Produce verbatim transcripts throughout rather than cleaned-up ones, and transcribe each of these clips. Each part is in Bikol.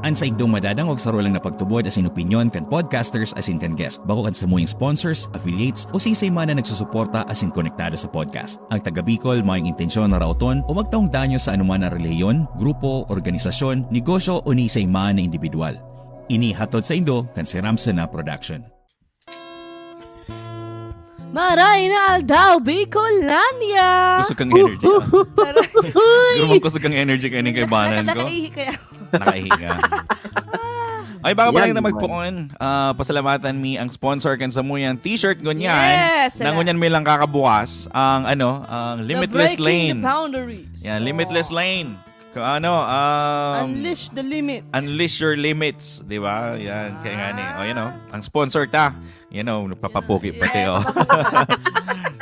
An saindong madadangog saro lang na pagtubod asin opinyon kan podcasters asin kan guest, bako kan samuyang sponsors, affiliates, o siisay man na nagsusuporta asin konektado sa podcast. Ang taga Bicol mayong intensyon na raoton o magtaong danyo sa anoman na relihiyon, grupo, organisasyon, negosyo o ni isay man na indibidwal. Ini hatod saindo kan Siramsena Production. Maray na aldaw, Bicolania! Kusog kang energy. ah. Tara. Siguro mang kusog kang energy kayo ng kaibanan ko. Nakaihi kaya. Nakaihi ka. Ay, bago pa Yan lang na naman. magpuon, ah, pasalamatan mi ang sponsor kan samuyang t-shirt ngunyan. Yes, Na sila. ngunyan may lang kakabukas ang ano, ang The Limitless breaking Lane. the boundaries. Yan, Limitless Lane. Kung ano, um, Unleash the limit. Unleash your limits, di ba? Yan, kaya nga ni. O, yun o. Ang sponsor ta. Yan o, nagpapapugi pati o.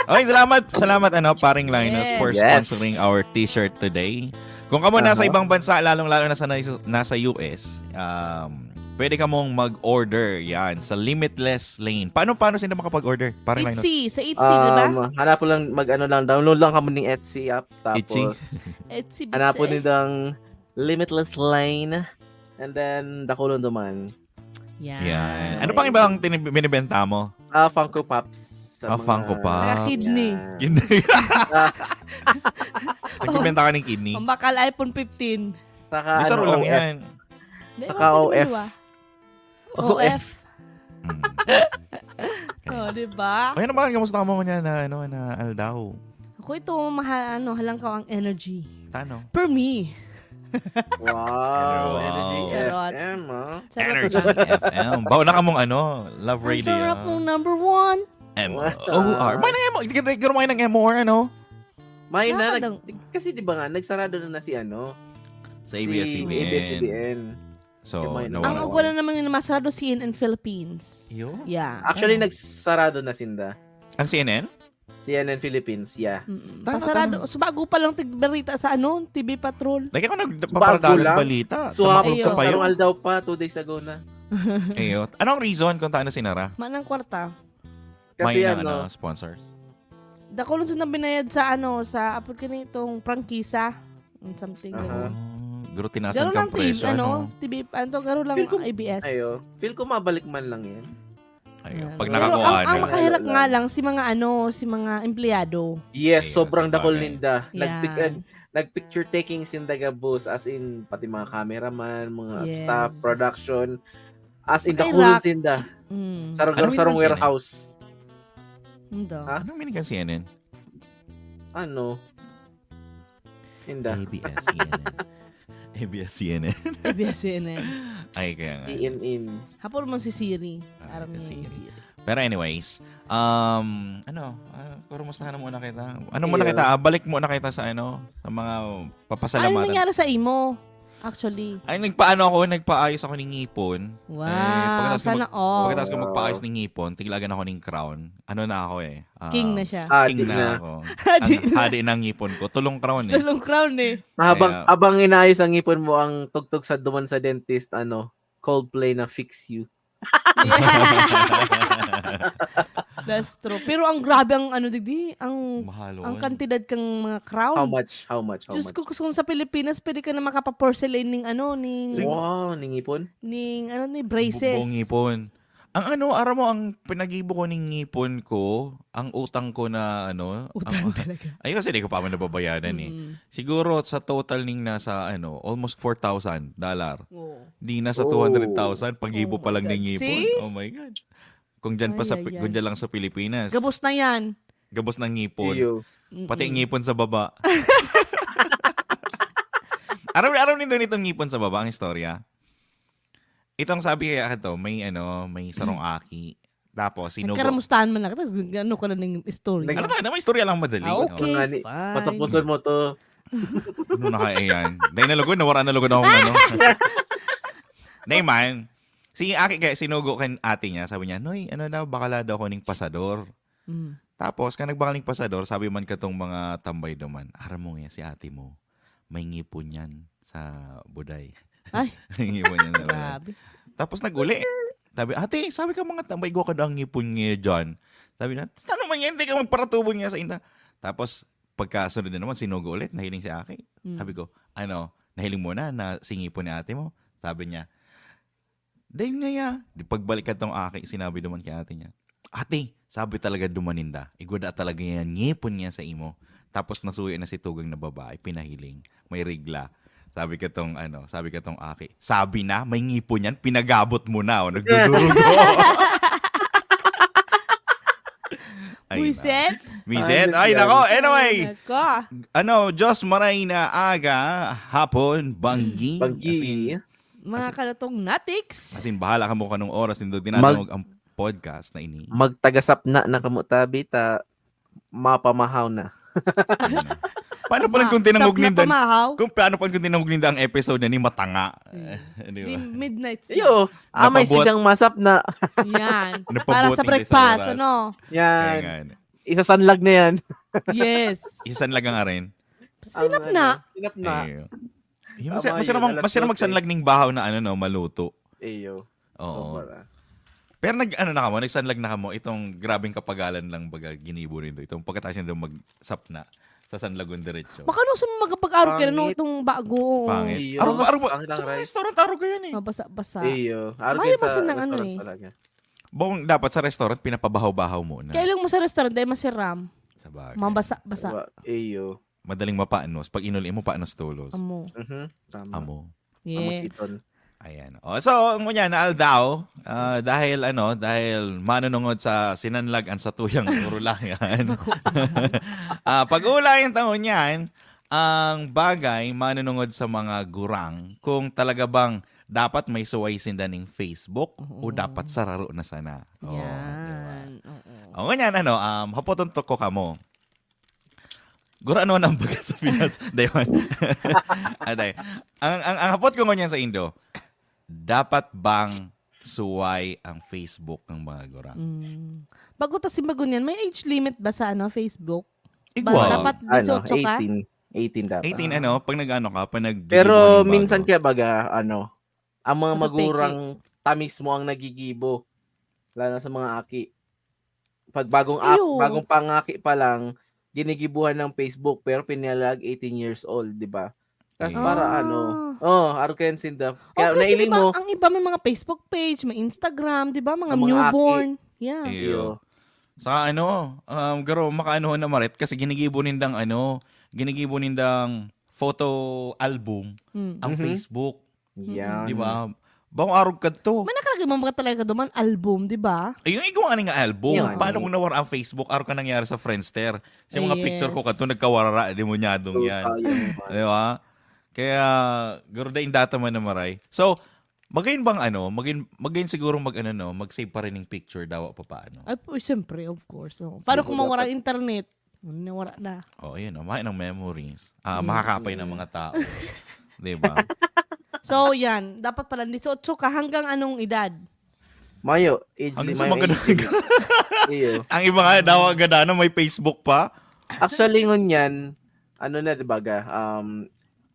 Okay, salamat, salamat ano, paring Linus Yes. for Yes. sponsoring our t-shirt today. Kung kamo nasa Aha. ibang bansa, lalong-lalo na sa nasa, nasa U S, um, pwede kamong mag-order yan sa Limitless Lane. Paano paano sila makapag-order? Paring Linus. Etsy, sa Etsy, di ba? Um, hanap lang, mag ano lang, download lang kamo ng Etsy app. Etsy. Tapos, Etsy, hanapon bitse. Nidang Limitless Lane. And then, dakulon duman. Yan. Yan. Ano pang ibang tinib- binibenta mo? Ah, Funko Pops. Sa Ah, mga- Funko Pops. Saka kidney. Yan. Yun. Nagbibenta ka ng kidney? Pambakal iPhone fifteen. Saka Di saro ano, lang O F. yan. Di, Saka pwede O F. dalawa. O F. Mm. Oh, di ba? Ay, ano ba? Kamusta mo niya na, ano, na aldaw? Ako ito, maha, ano, halangkaw ang energy. Tano? Per me. Wow, Wow. Energy Charot. F M, ah. Charot Energy lang. F M. Bawa na kamong ano, Love Ang Radio. sarap ng number one. M O R. May nang M O R. Hindi ka nagkaroon ng M O R, ano? May na, Nakakadang- nags- kasi di ba nga, nagsarado na, na si ano, Sa A B S C B N. A B S C B N. So, Yung may- nawala. Ang ugwa na naman yung masarado, C N N Philippines. Yo? Yeah. Actually, Tama. Nagsarado na sinda. Ang C N N? C N N Philippines, yeah. Mm-mm. Tama, Pasarado. tama. So, bago pa lang tigbarita sa ano, T V Patrol. Lagi ako Bago nagpaparadalang lang. balita. So, hapon Ayun. sa Sa payo. sarong aldaw pa, two days ago na. Ayun. Anong reason kung taano sinara? Manang kwarta. May Kasi ng ano, ano, sponsors? Dakulon sa nabinayad sa ano, sa apod kanitong prangkisa. Something Aha. ganun. Oh, garo tinasan Garo kang lang T V, presyo, ano, ano? T V, ano to, garo lang Feel ko- A B S. Ayo, feel ko mabalik man lang yan. Ayun. Yeah. Pag Pero nakakuha ang, ang na. makahirak Ano nga lang. Lang, si mga ano, si mga empleyado. Yes, Ayun, sobrang dakol sabagay. Ninda. Yan. Nagpic- nag-picture taking sinda gabos, as in, pati mga cameraman, mga Yes. staff, production, as in, Kairak. dakulon sinda. Mm. Sarong, Ano sarong yung warehouse. Ando. Ha? Anong meaning ng C N N? Ano? Inda. A B S C N N. A B S C N N. A B S C N N. Ay, kaya nga. C N N. Hapon mo si Siri. Ah, Aram si niya yung Siri. Siri. Pero anyways, um, ano, uh, kumustahan muna kita. Ano muna Ayun. kita? Ah, balik muna kita sa ano, sa mga Ano papasalamatan. Nangyari sa imo? Actually. Ay, nagpaano ako, nagpaayos ako ng ngipon. Wow, Eh, pagkatapos ko sana mag- all. Pagkatapos ko magpaayos ng ngipon, tiglagan ako ng crown. Ano na ako eh. ah, King na siya. Ah, King di na, na. Ako. Hadi Ang hadi ng ngipon ko. Tulong crown eh. Tulong crown eh. Habang, Kaya- habang inaayos ang ngipon mo, ang tugtog sa duman sa dentist, ano, Coldplay na Fix You. That's true. Pero ang grabe ang ano digdi, ang Mahal ang on. kantidad kang mga crown. How much? How much? How Diyos much? ko, kung sa Pilipinas, pwede ka na makapa-porcelain ning ano, ning, Sing- Wow, ning ngipon? ning ano, ni braces. Bu- buong ngipon. Ang ano, aram mo, ang pinagibo ko ning ngipon ko, ang utang ko na ano, Utang ang, talaga. Ay, kasi di ko pa man nababayadan eh. Mm. Siguro sa total ning nasa ano, almost four thousand dollar. Oo. Di nasa Oh. two hundred thousand, pagibo Oh pa my lang ng God. ngipon. See? Oh my God. Kung dyan pa sa, Ay, ay, kung ay. dyan lang sa Pilipinas. Gabos na yan. Gabos ng ngipon. Iyo. Mm-mm. Pati ngipon sa baba. Araw-araw nindo nitong ngipon sa baba, ang istorya. Itong sabi kaya ka to, may ano, may sarong aki. Tapos, sinugo. Nagkaramustahan man lang. Tapos, ano ka na ng istorya? Ano tayo? May istorya lang madali. Ah, okay, Nga ni, fine. Patapusan mo to. Ano na kaya yan? Dahil nalugod, nawara na lugod ako ng ano. Dahil man, si aki kaya sinugo kan ate niya, sabi niya, "Noy, ano daw, bakala daw ako ning pasador." Mm. Tapos, kan nagbakal ning pasador, sabi man katong mga tambay duman, "Aram mo nga si ate mo, may ngipon yan sa buday." Ay. May ngipon yan sa buday. Grabe. Tapos nag-uli. Sabi, "Ate, sabi ka mga tambay, gwa ka daw ang ngipon ngayon dyan." Sabi na, "Ano man yan, hindi ka magparatubon nga sa inda." Tapos, pagkasunod na naman, sinugo ulit, nahiling si aki. Mm. Sabi ko, "Ano, nahiling mo na na si ngipon ni ate mo?" Sabi niya, Dahil nga ya, di pagbalik ka tong aki, sinabi naman kay ate niya, "Ate, sabi talaga duman ninda, igwa da talaga yan, ngipon niya sa imo." Tapos nasuya na si tugang na babae, pinahiling, may regla. Sabi ka tong, ano, sabi ka tong aki, "Sabi na, may ngipon yan, pinagabot mo na, oh, nagdudurugo." Ay, na. Buisit. Buisit. Ano Ay, yan? nako. Anyway, Nako. Ano, Diyos maray na aga, hapon, banggi. Banggi. As in, Mga As- kalutong natiks. as in, bahala ka mo kanong oras nindo dinadangog ang podcast na ini. Magtagasapna na kamo tabi ta mapamahaw na. Paano pala kung tinangog Masap na ninda? pamahaw. Kung paano pag kung tinangog ninda ang episode na ni matanga? Mm. Di Di ba? midnight. Iyo, ah, may Napabot. Sigang Masap na. Yan. Napabot Para sa hindi sa breakfast, oras. Ano? Kaya Yan. nga, Isasanlag na yan. Yes. Isasanlag nga rin. Sinap Ang na. ano, Sinap na. Ayun. Yung mas, Tama mas, yun, mag, alas mas, dose. Magsanlag ning bahaw na ano, no, maluto. Iyo. Oo. Sobra. Pero nag, ano na kamo, nagsanlag na kamo, itong grabing kapagalan lang baga ginibo nindo. Itong pagkatapos nindo magsapna, sasanlagon diretso. Baka nung sa mga pag-aro ka, no, Pangit. Itong bago. Pangit. Iyo. Aro, Mas aro, pangit ang sa mga rice. Restaurant, aro kaya ni. Mabasa-basa. Iyo. Aro Mayo sa kasi ng ano restaurant eh. Talaga. Bawang dapat sa restaurant, pinapabahaw-bahaw muna. Kaya lang mo sa restaurant, dahil masiram. Sa bagay. Mabasa-basa. Wa- Iyo. Madaling mapanos. Pag inuli mo, panos tulos. Amo. Mhm. Tama. Amo. Amo Yeah. siton. Ayan. O, so, ngunyan na aldaw, ah, dahil ano, dahil manunungod sa sinanlag ang satuyang urulangan. Ah, pag-uulayan ta ngunyan, ang bagay manunungod sa mga gurang kung talaga bang dapat may suway sinda ning Facebook o Oo. Dapat sararo na sana. Oh, di ba? Yan. Oo. O, ngunyan, ano, um, hapoton to ko kamo. Gurano nang baga sa Pinas? Daywan. Aday. Ang, ang, ang hapot ko ngunyan sa Indo, dapat bang suway ang Facebook ng mga gurang? Mm. Bago ta simbagon yan, may age limit ba sa ano Facebook? Igwa. Dapat Ano, dieciocho ka? eighteen. eighteen dapat. eighteen ano, pag nag-ano ka, pag nag Pero minsan kaya baga, ano, ang mga Matutiki. magurang ta mismo ang nagigibo. Lalo na sa mga aki. Pag bagong ak- Iyo. bagong pangaki pa lang, ginigibuhan ng Facebook pero pinalag eighteen years old, di ba? Tas Iyo. para Ah. ano, oh, arrogance in the O, kaya kasi nailing di ba, mo, ang iba may mga Facebook page, may Instagram, di ba? Mga Ang mga newborn. Yeah. Iyo. Iyo. Sa ano, um, garo, makaano na maret kasi ginigibo nindang ano, ginigibo nindang photo album Mm. ang Mhm. Facebook, Yan. di ba? Bang arog ka to. May nakalagay mo mga talaga duman album, di ba? Ay, yung igwa nga nga album. Yan. Paano kung nawara ang Facebook? Arog ka nangyari sa Friendster. Sa mga Yes. Picture ko kato, nagkawara, demonyadong So, yan. sayang naman. Di ba? Kaya, garo da yung data man na maray. So, magayon bang ano, magayon, magayon siguro mag ano, no, mag-save pa rin yung picture, dawa pa paano. Ay, po, siyempre, of course. Oh. Paano So, kung mawara dapat internet? Ano, nawara na. Oh, yun, oh, mahay ng memories. Ah, Yes. Makakapay ng mga tao. Di ba? So, yan. Dapat pala, dieciocho ka hanggang anong edad? Mayo, age Hanggang li- sa mayo maganda age limit. Iyo. Ang iba nga daw, ang ganda na may Facebook pa. Actually, ngunyan, ano na, di ba, ga, um,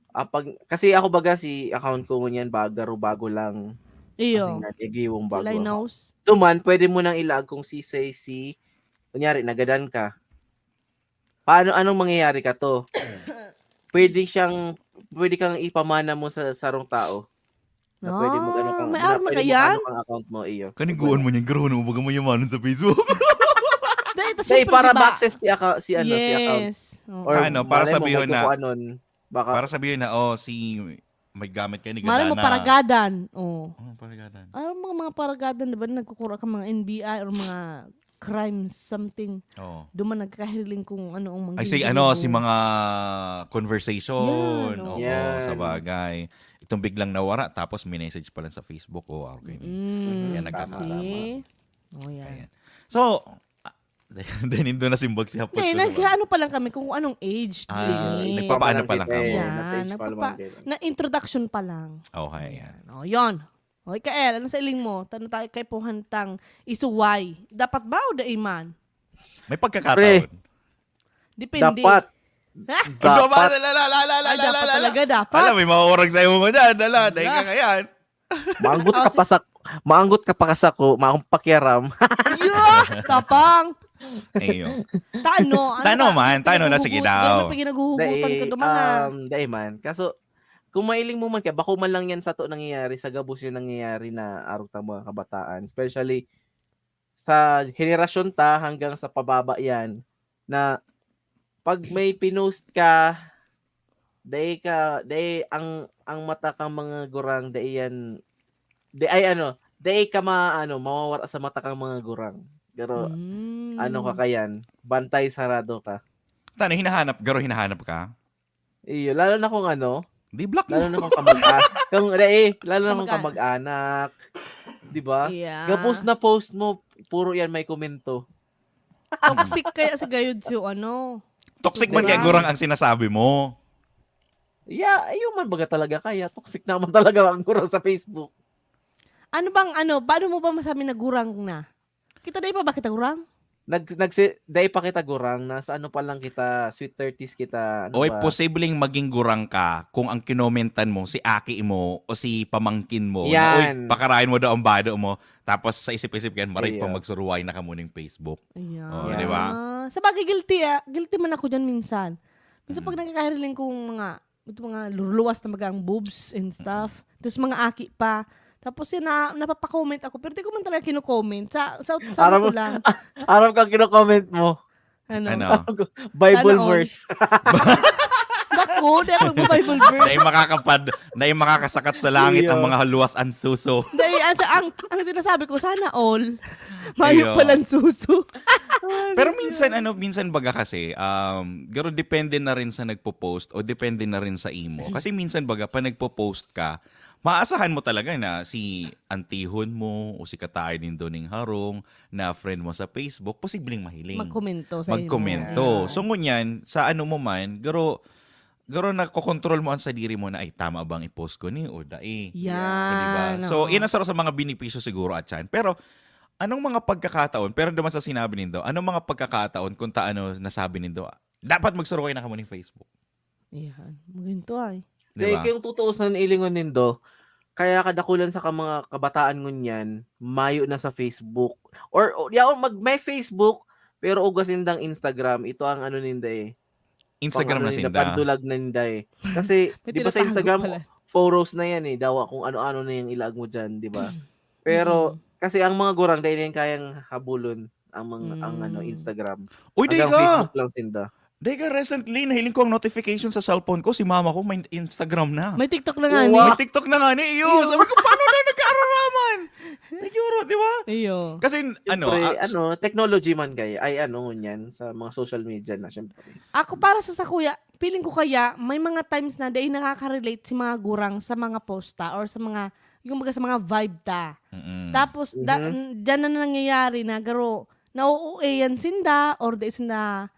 ah, pag, kasi ako baga si account ko ngunyan, baga, bago lang. Iyo. Kasi nga, nagiwang bago July ako. knows. Duman, pwede mo nang ilaag kung sisay si, kunyari, nagadan ka. Paano, anong mangyayari ka to? Pwede siyang, pwede kang ipamana mo sa sarong tao. Na pwede mo, ano, Ah, kang, may na araw na pwede mo, kayan? ano, kang account mo, iyo. Kaniguan mo niyan, garo na mo baga mo yamanon sa Facebook. Dahil, tas Dahil syempre, para diba? ma-access si, aka, si, ano, si account. Yes. Oh. Or Ano, para malay mo, sabihin may na- kukuanon. Baka, Para sabihin na, oh, si may gamit ka ni Malay mo, Gadana. Paragadan. Oh. Oh, Paragadan. Ano mga, mga Paragadan, di ba, nagkukura ka mga N B I or mga crimes, something. Oo. Doon man nagkakahiling kung ano ang Ay, mga si ano, si mga conversation. Yan, oo. Oo, Yan. sa bagay. Itong biglang nawara, tapos minessage pa lang sa Facebook. Oh, okay. Mm, Yan, nagkakalaman. See? Oh, yan. Ayan. So, ah, dahil doon na simbag si Hapon. Hindi, nag-ano pa lang kami kung anong age. Ah, limit. nagpapaano pa lang Nagpapaano kamo? kita, Yan, nasa age pa nagpapa- naman kayo. Na introduction pa lang. Okay, yan. Oh, yun. Okay, Kael, ano sa iling mo? Tanong tayo kay Puhantang Isuway. Dapat ba o dai man? May pagkakataon. Pre. Depende. Dapat. Ha? Ano ba? Dapat. La, la, la, la, la, Ay, la, dapat la, la. talaga, dapat. Alam, may mga oras sa'yo mo dyan. Ala, dahil ka Ala. ngayon. Maanggot Oh, ka si- pa sa, maanggot ka pa ka sako, maakong pakiaram. Yeah! Tapang! Ayun. Tano? Ano Tano ba? man, tano na, sige Pinaguhugot-, daw. Ano, pag ginaguhugutan ka Dai, duman, ah. um, dai man. Kaso, kung mailing mo man kaya, bako man lang yan sato nangyayari, sa gabos yan nangyayari na arog ta mga kabataan, especially sa henerasyon ta hanggang sa pababa yan, na 'pag may pinost ka, dai ka, dai ang, ang mata kang mga gurang, dai yan, di, ay ano, dai ka ma-, ano, mawawara sa mata kang mga gurang. Pero Hmm. ano ka kayan, bantay sarado ka. Tano, hinahanap, garo hinahanap ka? Iyo, lalo na kung ano, Di block mo. Lalo na kung kamag-a-, kung, eh, lalo na kung Kamag-a- kamag-anak. Di ba? Yeah. Gabos na post mo, puro yan may komento. Toxic kaya si gayud si ano. Toxic man Di ba? kaya gurang ang sinasabi mo. Yeah, ayun man baga talaga kaya. Toxic naman talaga ang gurang sa Facebook. Ano bang ano, paano mo ba masabi na gurang na? Kita dai pa ba kita gurang? Nag-, nagsi-, dai pa kita gurang, nasa ano pa lang kita, sweet thirties kita, ano Oy, ba? posibleng maging gurang ka kung ang kinomentan mo si aki mo o si pamangkin mo na, "Uy, Yan. pakarayon mo daw ang bado mo." Tapos sa isip-isip ka yan, maray pa Iyo. magsuruway na ka muning Facebook. Ayan. Oh, di ba? Ah, sa bagay, guilty, ah. Guilty man ako dyan minsan. Minsan pag Mm. nagkakahiling kong mga, ito mga lurluwas na baga ang boobs and stuff. Tapos mga aki pa. Tapos yun, na, napapacomment ako. Pero di ko man talaga kino-comment. Sa, sa, sa Aram ano ko mo, lang. aram kang kino-comment mo. Ano? Ano? Bible Sana all. verse. Bako, di ako nagbo-Bible verse. Dai makakapad, dai makakasakat sa langit ang Iyo. mga haluwas an suso. Dai, ang, ang, ang sinasabi ko, sana all. Mayo Iyo. palang suso. Pero minsan, ano, minsan baga kasi, um, garo depende na rin sa nagpo-post o depende na rin sa imo. Kasi minsan baga, pa nagpo-post ka, maasahan mo talaga na si antihon mo o si kataay nindo ning harong na friend mo sa Facebook, posibleng mahiling. Magkomento sa imo. Magkomento. Yeah. So, ngunyan, sa ano mo man, garo, garo nakokontrol mo ang sadiri mo na, "Ay, tama bang i-post ko ni o dai?" Yan, Di ba? So, oo. yan ang sarap sa mga benepisyo siguro at yan. Pero, anong mga pagkakataon, pero duman sa sinabi nindo, anong mga pagkakataon kung ta-, ano, nasabi nindo, "Dapat magsuruway na kamo ning Facebook"? Yan. Maganito ay. Di Like, ba? yung totoo sa ilingon nindo, kaya kadakulan sa ka-, mga kabataan ngunyan, mayo na sa Facebook. Or, o, yaon, mag-, may Facebook, pero ugas nindang Instagram. Ito ang ano ninda eh. Instagram Pang ano na ninda, sinda. pandulag na ninda eh. Kasi, May di ba sa tinatago Instagram, pala. photos na yan eh. Dawa kung ano-ano na yung ilaag mo dyan, di ba? Pero, Mm. kasi ang mga gurang, dahil yan kayang habulon ang mga, ang ano, Mm. Instagram. Uy, di Hanggang ka! Facebook lang sinda. Di ka, recently, nahiling ko ang notification sa cellphone ko, si mama ko may Instagram na. May TikTok na nga Wow. ni. May TikTok na nga ni, iyo. Iyo. Sabi ko, "Paano na nagkaararaman?" Siguro, di ba? Iyo. Kasi, ano, Siyempre, ah, ano, technology man kaya, ay ano, ngunyan, sa mga social media na, siyempre. Ako, para sa, sa kuya, feeling ko kaya, may mga times na dahil nakaka-relate si mga gurang sa mga posta or sa mga, yung baga sa mga vibe ta. Mm-mm. Tapos, da-, Mhm. n-, dyan na nangyayari na garo, nauueyan sinda or di sinda,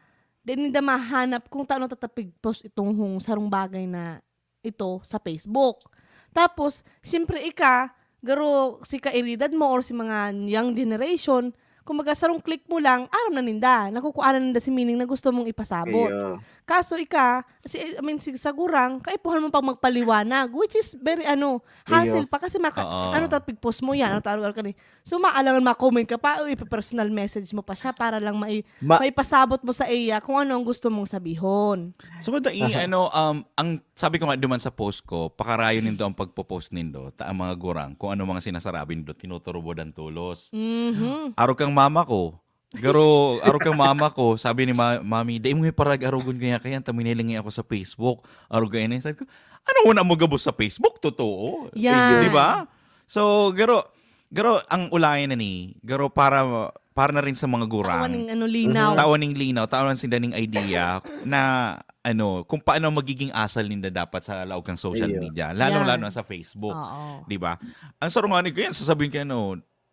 di ninda mahanap kung taano tatapig post itong hong sarong bagay na ito sa Facebook. Tapos, siyempre, ika, garo si kaeridad mo or si mga young generation, kumbaga, sarong click mo lang, aram na ninda, nakukuha na ninda si meaning na gusto mong ipasabot. Iyo. Kaso ika, si, I mean, si, sa gurang, kaipuhan mo pang magpaliwanag, which is very, ano, hassle Iyo. pa kasi maka-, Oo. ano, tapig post mo yan, ano, tawag ka ni. So, maalangan ma-comment ka pa, o ipa-personal message mo pa siya para lang mai-, Ma- maipasabot mo sa iya kung ano ang gusto mong sabihon. So, kung dai, Aha. ano, um, ang sabi ko nga duman sa post ko, pakarayo nindo ang pagpo-post nindo, ta ang mga gurang, kung ano mga sinasarabi nindo, tinuturubo dan tolos. Mhm. Arog kang mama ko. Garo, arog kang mama ko, sabi ni ma-, Mami, "Dai mo parag-arogon kaya, kaya taminay lang ako sa Facebook." Arog kaya na, sabi ko, "Ano mo na mo gabos sa Facebook? Totoo." Yan. Di ba? So, garo, garo, ang ulayan na ni, garo para, para na rin sa mga gurang. Tawan ning ano, linaw. Mhm. Tawan ning linaw, tawan sinda ning idea na, ano, kung paano magiging asal ninda dapat sa laog kang social Iyo. media, lalong-lalo Yan. na sa Facebook. Oo. Di ba? Ang sarungan ko yan, sasabihin ko, ano,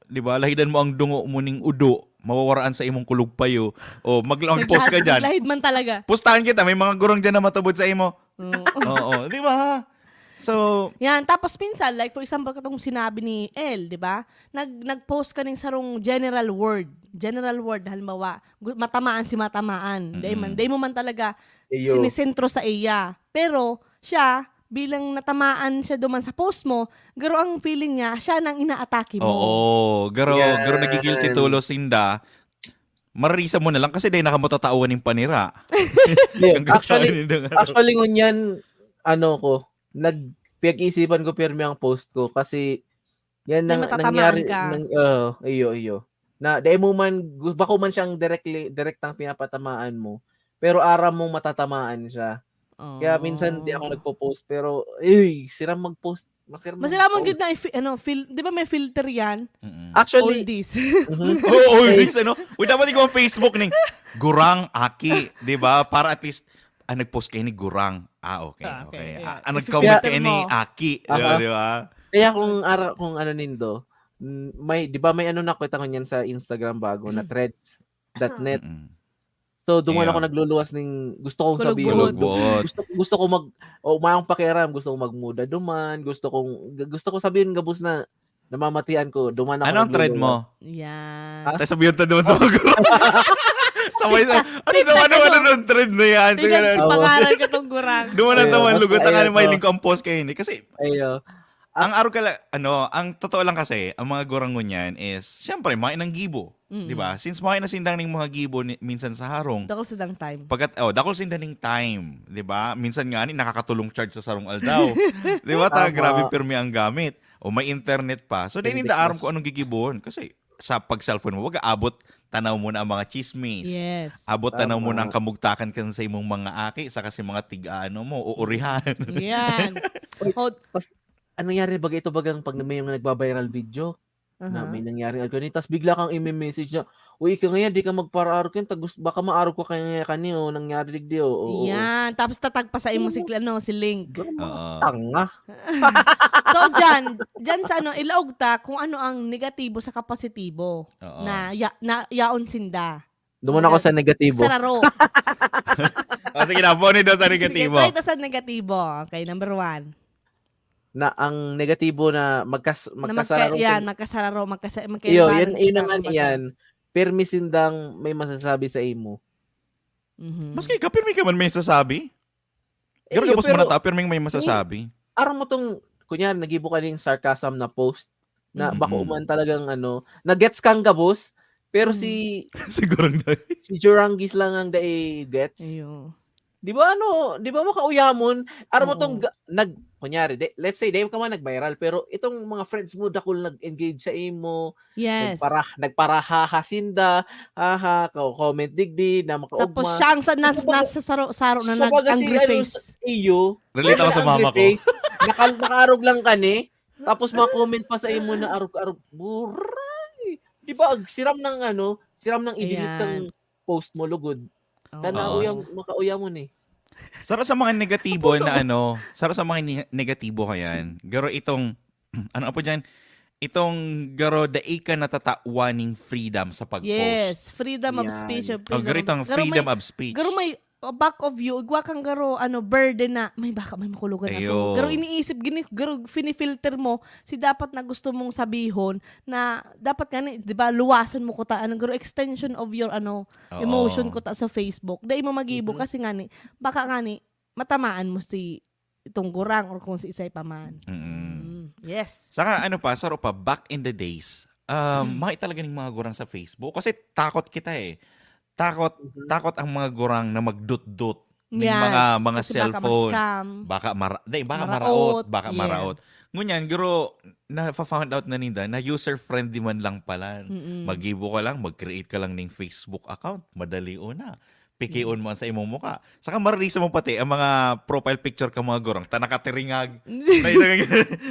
di ba, lahidan mo ang dungo mo ning udo, mawawaraan sa imong kulog payo, o mag-, mag-post ka Naglahid, dyan. naglahid man talaga. Pustahan kita, may mga gurang dyan na matubod sa imo. Oo. Oo, di ba? So, Yan, tapos minsan, like, for example, katong sinabi ni El, di ba? Nag-, nag-post ka ning sarong general word. General word, halimbawa, gu-, matamaan si matamaan. Dai man, Mm-mm. dai mo man talaga Iyo. sinisentro sa iya. Pero, siya, bilang natamaan siya duman sa post mo, garo ang feeling niya, siya nang inaatake mo. Oo, garo, Yan. garo nagigilty tulos sinda. Mararisa mo na lang kasi dai na ka matatawa ning panira. Hindi, Ang gagawin actually, nila nga. actually, ngunyan, ano ko, nag-, pinag-iisipan ko pirmi ang post ko kasi yan May nang, matatamaan nangyari, ka. Nang, oh, iyo, iyo. Na, dahil mo man, gu- bako man siyang directly, direktang pinapatamaan mo, pero aram mong matatamaan siya. Kaya minsan di ako Oh. nagpo-post, pero, uy, siram mag-post. Masiram Masiramon mag-post. Gid na i-fi- ano, fil- 'di ba may filter 'yan? Mm-mm. Actually, Oldies. mhm. Oo, Eh, oldies, ano? Uy, dapat ikaw ang Facebook ning Gurang, Aki, di ba? Para at least, ah, nag-post kayo ni Gurang. Ah, okay, Ah, okay. okay. Ah, Yeah. ah, nag-comment Filter kayo ni mo. Aki. Aha. Di ba? Kaya kung ara kung ano nindo, mm, may, 'di ba may ano na kita ngunyan sa Instagram bago na threads dot net. Mm-mm. So, duman ako Yeah. nagluluwas ning gusto kong sabihin. Kulog-buhod. Kulog-buhod. Gusto, gusto ko mag, o mayong pakiaram, gusto ko magmuda duman, gusto kong, gu- gusto ko sabihin gabos na namamatian ko, duman ako Anong thread nagluluwas. mo? Yan. Ha? Tapos sabihin ta duman sa mga Sabay sa, ano Tignan daw, ano, mo. ano nung thread na yan? Tignan Tignan. sa Oo. pangalan ka tong Gurang. Duman ang Ayun, taman basta lugot, ang ano, eto. May link ang post kayo ni. Kasi, Ayo. ang araw ka la-, ano, ang totoo lang kasi, ang mga Gurang ngunyan is, syempre, mga inang gibo. Mm. Di ba? Since mga inasindang ning mga gibo ni, minsan sa harong, Dakul sa dang time. Pagkat, oh, dakul sinda ning time, di ba? Minsan nga ni, nakakatulong charge sa sarong aldaw. Di ba? Ta, Tama. Grabe pirmi ang gamit. O may internet pa. So, dahil Hindi hindi aram plus. Kung anong gigibuhon. Kasi, sa pag-cellphone mo, wag aabot, tanaw mo na ang mga chismis. Yes. Abot tanaw mo na ang Tama. Kamugtakan kan sa imong mga aki, saka si mga tig-ano mo, uurihan. Yan. Hold. Anong nangyari baga ito bagang pag may mga nagba-viral video? Na Aha. May nangyari ako ganito. Tapos bigla kang imi-message na, "Uy, ika ngayon, di ka magparaarog yan. Tagus, baka maarog ka kaya kani, oh. Nangyari digdi, oh." Oo, oo. Yan. Tapos tatagpa sa imo si, Oo. Ano, si link. Ganun mga Oo. tanga. So, dyan, dyan sa ano, ilaog ta kung ano ang negatibo sa kapositibo Oo. na, ya, na yaon sinda. Duman ako sa negatibo. Sararo. O, sige na, puni daw sa Sige, negatibo. try ta sa negatibo. Okay, number one. Na ang negatibo na magkas, Na magkasararo magka, yan, sa magkasararo, magkasa, Iyo, magkaiba yan, ng yun na kita, nga kumbaga. Yan. Permi sindang may masasabi sa imo. Mhm. Maski ikaw, pirmi ka man may sasabi. Eh, Pero iyo, gabos mo na pero tao, pirming may masasabi. Aram mo tong, kunyari, nagibo ka ning sarcasm na post, na Mm-mm. bako man talagang ano, na-gets kang gabos, pero Mm. si Siguro na. si Jurangis lang ang dai gets. Iyo. Di ba ano, di ba makauyamon? Aram mo tong Oo. ga- nag, kunyari, de, let's say, dahil ka man nag-viral, pero itong mga friends mo, dakul nag-engage sa imo, Yes. nagpara, nagparahaha sinda, haha, ka-, comment digdi, na Tapos makaugma. siya ang sa, nas, Kumbaga, nasa saro, saro na kumbaga si, nag-angry ano, face. sa iyo, Relate ako sa nag-angry mama ko. face, naka, nakaarog lang ka ni, tapos ma-comment pa sa imo na arog-arog, buray! Di ba, ag-, siram ng ano, siram ng i-delete Ayan. kang post mo, lugod. Oo. Tana, Oo. uyam, makauyamon eh. Saro sa mga negatibo Puso na mo. ano, saro sa mga ni- negatibo ka yan. Garo itong, ano po dyan? Itong garo dai ka natatawan ning freedom sa pag-post. Yes, freedom of Yan. speech. Or Oh, freedom garo of, itong garo freedom may, of speech. garo may uh, back of you, igwa kang garo, ano, burden na, may baka may makulugan Ayo. ako. Garo iniisip, gini, garo finifilter mo, si dapat na gusto mong sabihon, na dapat nga ni, di ba, luwasan mo kuta, anong garo extension of your, ano, Oo. emotion kuta sa Facebook. Dai mo magibo Mhm. kasi nga ni, baka nga ni, matamaan mo si itong gurang or kung si isay pa man. Mm-mm. Mm, yes. Saka ano pa, saro pa, back in the days, um, may talaga ning mga gurang sa Facebook. Kasi takot kita eh. Takot, Mhm. takot ang mga gurang na magdutdut ning Yes, mga, mga kasi baka cellphone. ma-scam. Baka mara-, di, baka Maraot, maraot, baka yeah. maraot. Ngunyan, guro, na-found out na ninda na user-friendly man lang pala. Mm-mm. Magibo ka lang, mag-create ka lang ning Facebook account. Madali o na. Pikion mo sa imong mukha. Saka mararisa mo pati ang mga profile picture ka mga gurang. Ta nakatiringag. Na ito,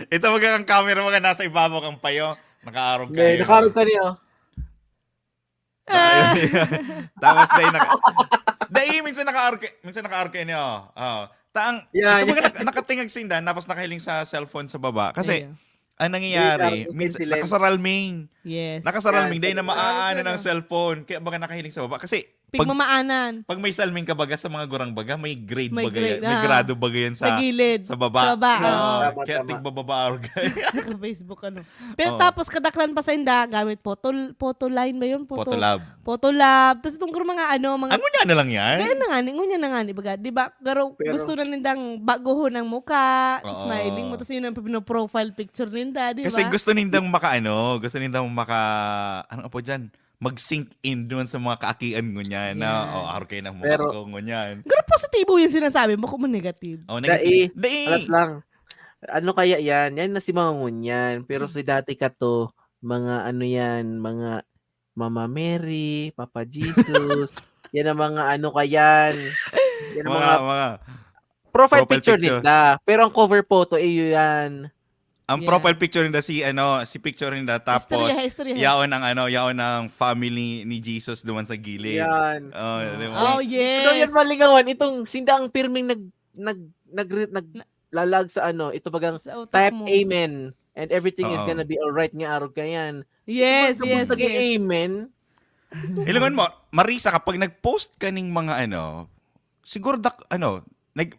ito mga kang camera, mga nasa ibabaw kang payo. Nakaarog May kayo. nakaarog ka niya. Tapos dahil naka, dahil minsan nakaarog, minsan nakaarog kayo niyo. Oh. Taang, Yeah, ito mga yeah. nak- nakatingag sindan, tapos nakahiling sa cellphone sa baba. Kasi, Ayun. ang nangyayari, Hindi, minsan, silence. Nakasaralming. Yes. Nakasaralming, Yan, dahil na silence. maaano Silence. ng cellphone. Kaya baga nakahiling sa baba. Kasi, pag, Pigmamaanan. pag may salming ka baga sa mga gurang baga, may grade May baga grade, yan. May ah. grado baga yan Sa sa, gilid. sa baba. Sa baba, Oo, oo. Tama, kaya tama. tigbababa ako. Naka-Facebook ano. Pero Oo. tapos kadaklan pa sa inda gamit photo, photo line ba yun? Photo, Photolab. Photolab. Tapos itong mga ano, mga Ano niya na lang yan? Kaya na nga ni, ngunya na nga ni, baga, di ba? Garo, Pero gusto na nindang baguhon ang mukha, Oo. smiling mo, tapos yun ang pino-profile picture ninda, di Kasi ba? Gusto nindang makaano, gusto nindang maka, ano po dyan, mag-sink in doon sa mga kaakian ngunyan na, Yan. oh, arog kayo ng mukha Pero ko, ngunyan. Pero positibo yung sinasabi mo, kung negative. Oh, Dai, negative. Dai. alat lang. Ano kaya yan? Yan na si mga ngunyan. Pero si dati ka to, mga ano yan, mga Mama Mary, Papa Jesus, yan ang mga ano ka yan. Yan ang Mga, mga mga, profile, profile picture, picture. Nila. Pero ang cover photo, iyo yan. Ang Yeah. profile picture ninda si, ano, si picture ninda, tapos Istorya, istorya. yaon ang, ano, yaon ang family ni Jesus duman sa gilid. Yan. Oh, di ba? Oh, Ito daw yan yes. malingawan. Itong sinda ang pirming nag, nag, nag, nag, lalag sa ano, ito bagang Sa utak type mo. Amen and everything is Oo. gonna be alright nga arog ka yan. Yes, Tapos yes, nag-, yes. Amen. Ilungan mo, Marisa, kapag nag-post ka ning mga ano, siguro dak, ano, nag,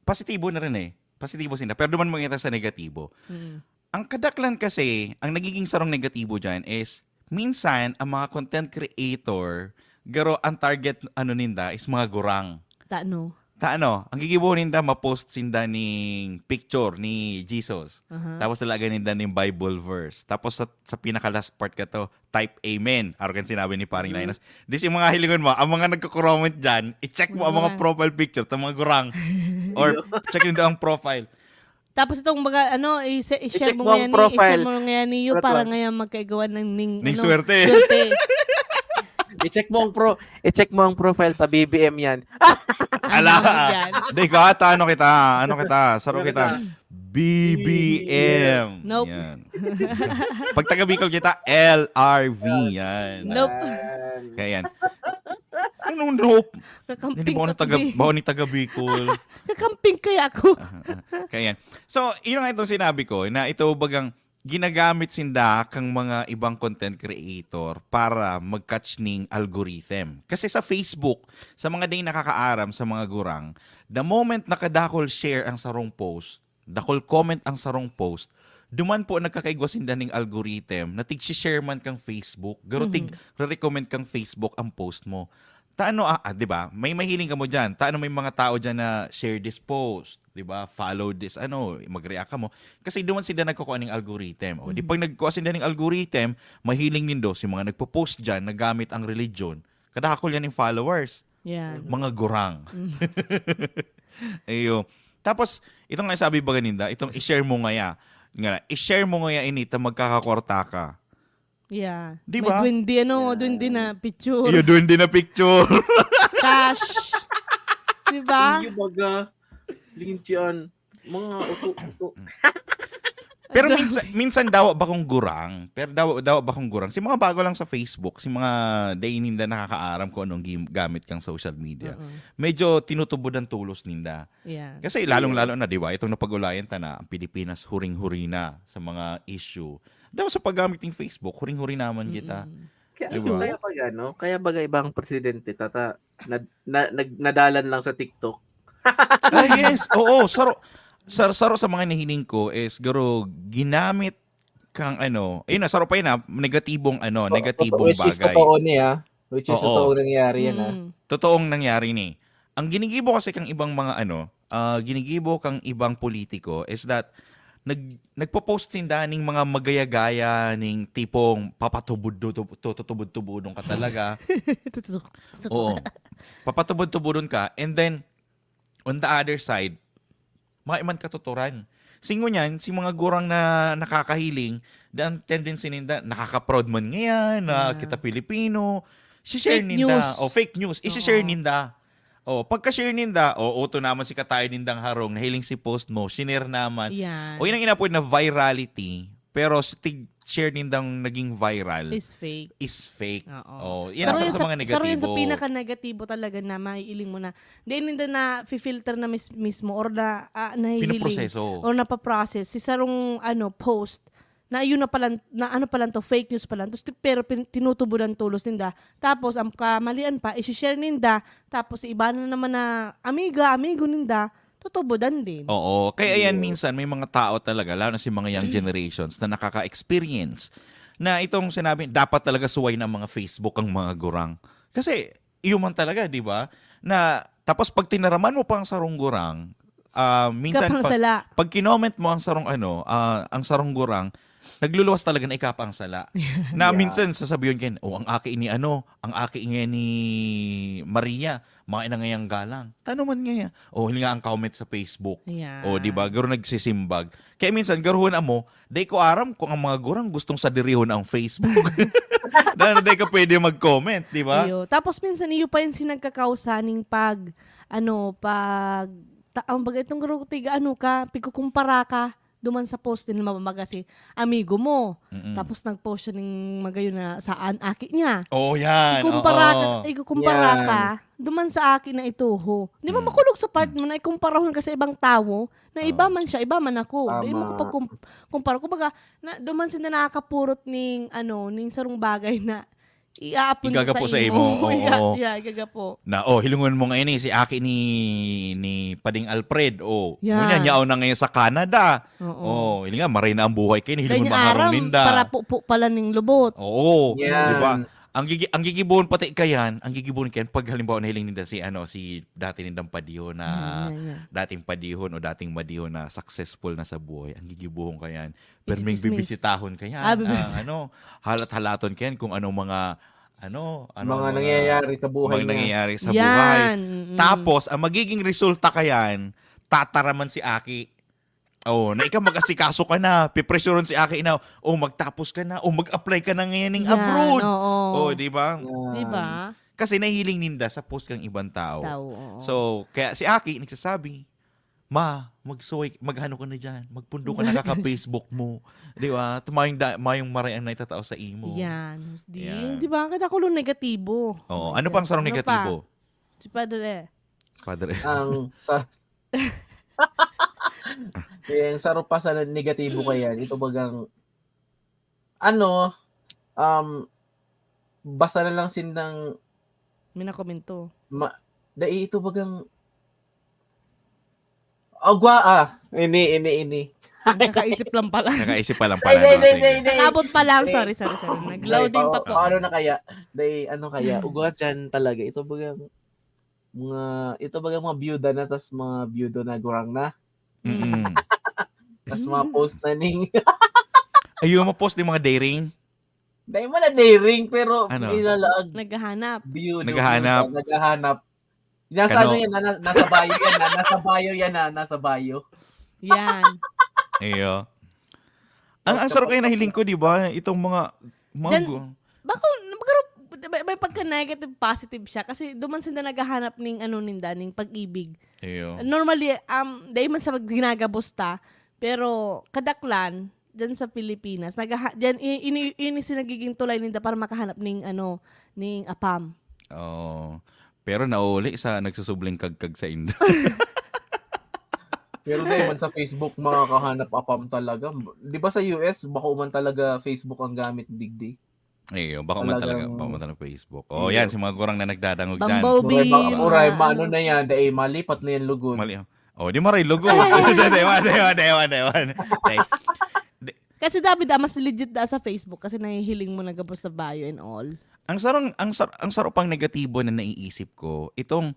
positibo na rin eh. Positibo sinda. Pero duman mo kita sa negatibo. Mm. Ang kadaklan kasi, ang nagiging sarong negatibo dyan is, minsan, ang mga content creator, garo ang target, ano ninda, is mga gurang. Tano. Ta ano, ang gigibo ninda, ma-post sinda ning picture ni Jesus. Aha. Tapos talaga ninda ning Bible verse. Tapos sa, sa pinaka-last part ka to, type amen. Arog kan sinabi ni Paring Mhm. Linus. Di si mga hilingon mo, ang mga nagko-comment dyan, i-check mo ang mga Mga profile picture, ta mga gurang. Or check nindo ang profile. Tapos itong mga, ano, i-, i-share I-check mo mo ang ngayon, profile. i-share mo ngayon niyo Ano to? Para ngayon magkaigawan ng ning, Ning ano, swerte. Swerte. I-check mo ang pro, i-check mo ang profile ta B B M yan. Ala. Ano yan? Di ka, ata ano kita, ano kita, saro Ano kita. kita? B B M. Nope. Yan. Pag taga Bicol kita, L R V. Yan. Nope. Yan. Kaya yan. Anong nope? Hindi Kakamping ba ako ka taga, today. ba ako ni taga Bicol? Kakamping kaya ako. Ah, ah, ah. Kaya yan. So, yun nga itong sinabi ko, na ito bagang ginagamit sinda kang mga ibang content creator para mag-catch ning algorithm. Kasi sa Facebook, sa mga ding nakakaaram sa mga gurang, the moment na kadakol share ang sarong post, dakol comment ang sarong post, duman po nagkakaigwa sinda ning algorithm na tig-share man kang Facebook, garo Mhm. tig-recommend kang Facebook ang post mo. Ta ano, ah, ah, di ba? May mahiling ka mo dyan. Ta ano may mga tao dyan na share this post, di ba? Follow this, ano, mag-react ka mo. Kasi duman sinda nagkukuha ning algorithm. O, di Mhm. pag nagkuha sinda ning algorithm, mahiling nindo si mga nagpo-post dyan na gamit ang religion. Kadakol yan yung followers. Yan. Mga gurang. Mm. Ayo. Tapos, itong nga sabi ba ganinda, itong i-share mo ngaya. Nga, i-share mo ngaya ini ta magkakakwarta ka. Yeah. Di May ba? duwende, ano, Yeah. duwende na picture. Iyo, duwende na picture. Cash. Di ba? Iyo baga. Lintian. Mga uto-uto. Pero Ang minsan, minsan dawa ba kung gurang? Pero dawa, dawa ba kung gurang? Si mga bago lang sa Facebook, si mga day ninda nakakaaram kung anong gim- gamit kang social media. Oo. Medyo tinutubodan tolos ninda. Yeah. Kasi lalong-lalo na, di ba? Itong napag-ulayan ta na ang Pilipinas huring-huri na sa mga issue. Daw sa paggamit ng Facebook, huring-huri naman kita. Mm-mm. Kaya, Di ba? Kaya pag ano, kaya baga ibang presidente, tata, na, na, nag, nadalan lang sa TikTok. Ah, yes. Oo, saro, sar, saro sa mga nahiling ko is garo ginamit kang ano, ayun na, saro pa yun na, negatibong ano, To- negatibong which is bagay. Totoo niya. Which is Oo. Totoo nangyari yan, ah. Mm. Totoong nangyari ni. Ang ginigibo kasi kang ibang mga ano, ah, ginigibo kang ibang politiko is that nag nagpo-post sinda ning mga magaya-gaya ning tipong papatubod tutubod-tubodon ka talaga. Tutusok. Oo. Papatubod-tubodon ka, and then on the other side, may man katuturan. Singo niyan, si mga gurang na nakakahiling, dan tendency ninda, nakaka-proud man ngayon, na Ah. kita Pilipino, si-share Fake ninda. news. O fake news, isi-share Oo. ninda. O, pagka-share ninda, o uto naman si katayo nindang harong, nahiling si post mo, share naman. Yan. O yun ang inapoy na virality, pero sa tig-share nindang naging viral Is fake. is fake. Oo. Oh, yan Saro sa, yan sa sa, mga saro yan sa negatibo. Pinaka-negatibo talaga na maiiling mo na. Di ninda na-filter na mis- mismo or na ah, nahihiling Pinoproseso. Or napaprocess. Si sarong ano, post na yun na palan, na ano palan to, fake news palan. Tapos, pero pin, tinutubudan tolos ninda. Tapos, ang kamalian pa, isi-share ninda. Tapos, si iba na naman na amiga, amigo ninda, tutubudan din. Oo. Kaya yan, Yes. minsan may mga tao talaga, lalo na si mga young generations, na nakaka-experience na itong sinabi, dapat talaga suway na ang mga Facebook ang mga gurang. Kasi, iyo man talaga, di ba? Na, tapos pag tinaraman mo pa ang sarong gurang, ah, minsan Kapang pag, sala. pag kinoment mo ang sarong ano, ah, ang sarong gurang, nagluluwas talaga na ika pa ang sala. Na Yeah. minsan sasabihin kayo, "Oh, ang aki ni ano, ang aki niya ni Maria, Mga inangayang galang. Tano man ngaya. O, hili nga ang comment sa Facebook. Ayan. O, di ba? Garo nagsisimbag. Kaya minsan, garuhon amo, dai ko aram kung ang mga gurang gustong sadirihon ang Facebook. Na, na dai ka pwede mag-comment, di ba? Iyo. Tapos minsan, iyo pa yung sinagkakausa ning pag, ano, pag, ta, ang bagay itong garo, tiga ano ka, pigkukumpara ka, duman sa post din mamaga si amigo mo. Mm-mm. Tapos nag-post siya ning magayon na saan aki niya. Oo, yan. Ikumpara Oo. ka, ikukumpara Yan. ka duman sa aki na ituho. Di ba Mm. makulog sa part mo na ikumparahon ka sa ibang tawo na iba Oo. man siya, iba man ako. Di mo Tama. kapag kum- kumpara. Kumbaga, na, duman sila nakakapurot ning, ano, ning sarong bagay na iaapon Igagapo sa sa imo. imo, oo. Iya, iya, igagapo. Na, oh, hilingon mo nga ini, si aki ni, ni Pading Alfred, oh. Yan. Ngunyan, yaon na ngayon sa Canada. Oo. Oh, hiling nga, maray na ang buhay kayo, hilingon Kanya mga harong aram, ninda. para po, po pala ning lubot. Oo, Yan. di ba? Ang gigi ang gigibon pati kayan, ang gigibon kayan pag halimbawa nahiling ninda si ano, si dati nindang padihon na Yan, yan, yan. dating padihon o dating madihon na successful na sa buhay, ang gigibuhon kayan. Pero It's may chismis. bibisitahon kayan. Ah, bibisita. Ah, ano, halat-halaton kayan kung anong mga ano, ano Mga nangyayari sa buhay mga niya. nangyayari sa Yan, buhay. mm-mm. Tapos ang magiging resulta kayan, tataraman si aki. Oh, na ikaw mag-asikaso ka na, pipresuron si aki na, oh, magtapos ka na, oh, mag-apply ka na ngayon ng Yan, abroad. Oo. Oh, di ba? Yan. Di ba? Kasi nahiling ninda sa post kang ibang tao. Tao, oo. So, kaya si aki nagsasabi, "Ma, magsuway, maghano ka na dyan. Magpundo ka na kaka-Facebook mo." Di ba? At mayong, da, mayong maray ang naitatao sa imo. Yan. Di, Yan. Di ba? Kada kulo negatibo. Oo. Ano pang sarong Ano pa? negatibo? Si Padre. Padre. Ang sa Kaya ang saro pa sa negatibo kaya, ito bagang ano, um, basta na lang sindang May nakomento. ma, dai ito bagang agwa ah. Ini, ini, ini. Nakaisip lang pala. Nakaisip pa lang pala. Ay, No? hindi, Sige. hindi, hindi. Nakabot pa lang. Hindi. Sorry, sorry, sorry. Nag-loading Hindi, pa pa- po. Paano na kaya? Dai, ano kaya? Ugwa dyan talaga. Ito bagang mga, ito bagang mga biyuda na, tas mga biyudo na gurang na. Mm-mm. Tas mga post na ning Ayun, mo-post yung mga daring. Dai mo na daring, pero Ano? nilalaag Naghahanap. biyudo. Naghahanap. Biyudo, naghahanap. Nasa Kano- ano yan? Na, nasa bio yan. Na, nasa bio yan. Na, nasa bio. Yan. Iyo. Ang, ang sarap kayo nahiling ko, di ba? Itong mga, mga Diyan- gu- Bako, magkaro, may, may pagka-negative positive siya kasi duman sila naghahanap ning ano ninda, ning pag-ibig. Iyo. Normally, um, dahil man sa ginagabos ta, pero kadaklan, dyan sa Pilipinas, naghaha, dyan, i- ini, ini si nagiging tulay ninda para makahanap ning ano, ning apam. Oh. Pero nauli sa nagsusubling kagkag sa inda. Pero dai man sa Facebook makakahanap apam talaga. Di ba sa U S, bako man talaga Facebook ang gamit digdi? Iyo, bako man talaga, Talagang bako man talaga Facebook. Oh, Iyo. Yan, si mga gurang na nagdadangog dyan. Bumblebee. Uray, ma, Mga uray, ano. Maano na yan? Dai, malipat na yan lugod. Mali. Oh, di maray lugod. Di, di, di, di, di, di, di. Kasi David, ah, mas legit da sa Facebook kasi nahihiling mo na gabos na bio and all. Ang sarong ang sar, ang saro pang negatibo na naiisip ko, itong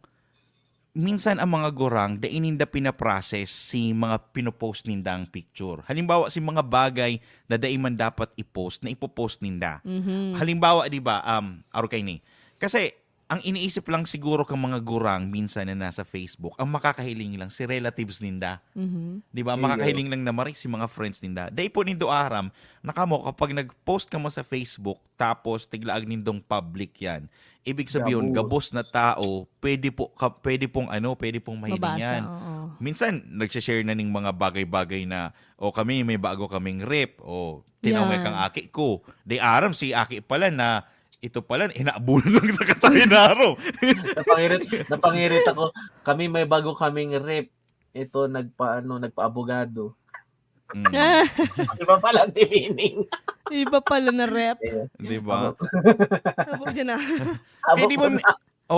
minsan ang mga gurang dai ninda pinaprocess si mga pinopost nindang picture. Halimbawa, si mga bagay na dai man dapat i-post, na ipopost ninda. Mhm. Halimbawa, di ba, um, aro kay ni. Kasi ang iniisip lang siguro kang mga gurang minsan na nasa Facebook, ang makakahiling lang si relatives ninda. Mhm. Di ba? Iyo. Makakahiling lang na maray si mga friends ninda. Dai po nindo aram na kamo, kapag nag-post kamo sa Facebook, tapos tiglaag nindong public yan, ibig sabihin, Gabos. Gabos na tao, pwede po, ka, pwede pong ano, pwede pong mahiling Mabasa, yan. Oo. Minsan, nagsishare na ning mga bagay-bagay na, "O, kami, may bago kaming rep." O, "Tinaw nga Yan. kang aki ko." Di aram si aki pala na ito pala, inabunan lang sa katahinaro. Napangirit, napangirit ako. Kami may bago kaming rep. Ito, nagpa, ano, nagpa-abogado. Mm. Di ba pala ang meaning? Iba pala na rep. Di ba? Abo dyan na. Kaya di mo,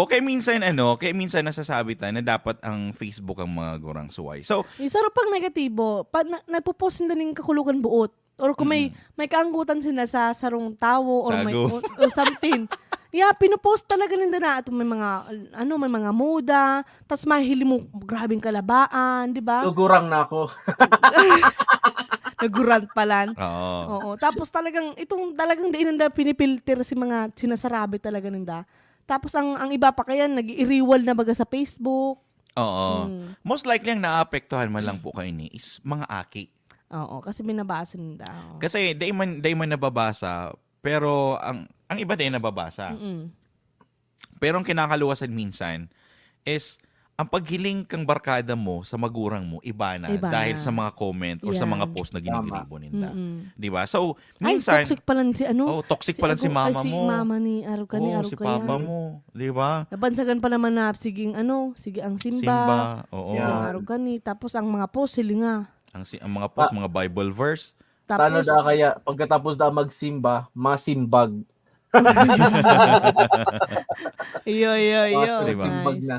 okay, minsan ano, kaya minsan nasasabi tayo na dapat ang Facebook ang mga gurang suway. So, Yung sarap pang negatibo, pa, na, nagpo-post sila ning kakulukan buot. Or kung may, Mm. may kaanggutan sila sa sarong tawo or may Sago. o, o something. Yeah, pinopost talaga ninda na ito may mga ano, may mga muda, tas mahili mo grabing kalabaan, di ba? So, gurang na ako. Naguran palan. Oo. Oo. Tapos talagang itong talagang diin nanda pinipilter si mga sinasarabi talaga ninda. Tapos ang, ang iba pa kaya nag-iiriwal na baga sa Facebook. Oo. Mm. Most likely ang naapektuhan man lang po kaini is mga aki. Oo, kasi binabasa nila. Oo. Kasi dai man, dai man nababasa, pero ang ang iba dai nababasa. Mm-mm. Pero ang kinakaluwasan minsan is ang paghiling kang barkada mo sa magurang mo, iba na Iba dahil na. sa mga comment or sa Yan. mga post na Tama. ginigiribo ninda. Mm-mm. Di ba? So, Ay, minsan, toxic pala si ano? oh, toxic pala si ano, mama ay, si mo. mama ni Aro ka, ni Oo, Aro si ka papa yan. mo, di ba? Nabansagan pa naman na, sige ang ano, sige ang simba. Simba, oo. Sige ang Yan. Aro ka ni. Tapos ang mga post, sila nga. Ang, si- ang mga post, mga Bible verse. Paano Tapos, da kaya, pagkatapos da magsimba, masimbag? iyo, iyo, iyo. Tapos Diba? simbag Nice. na.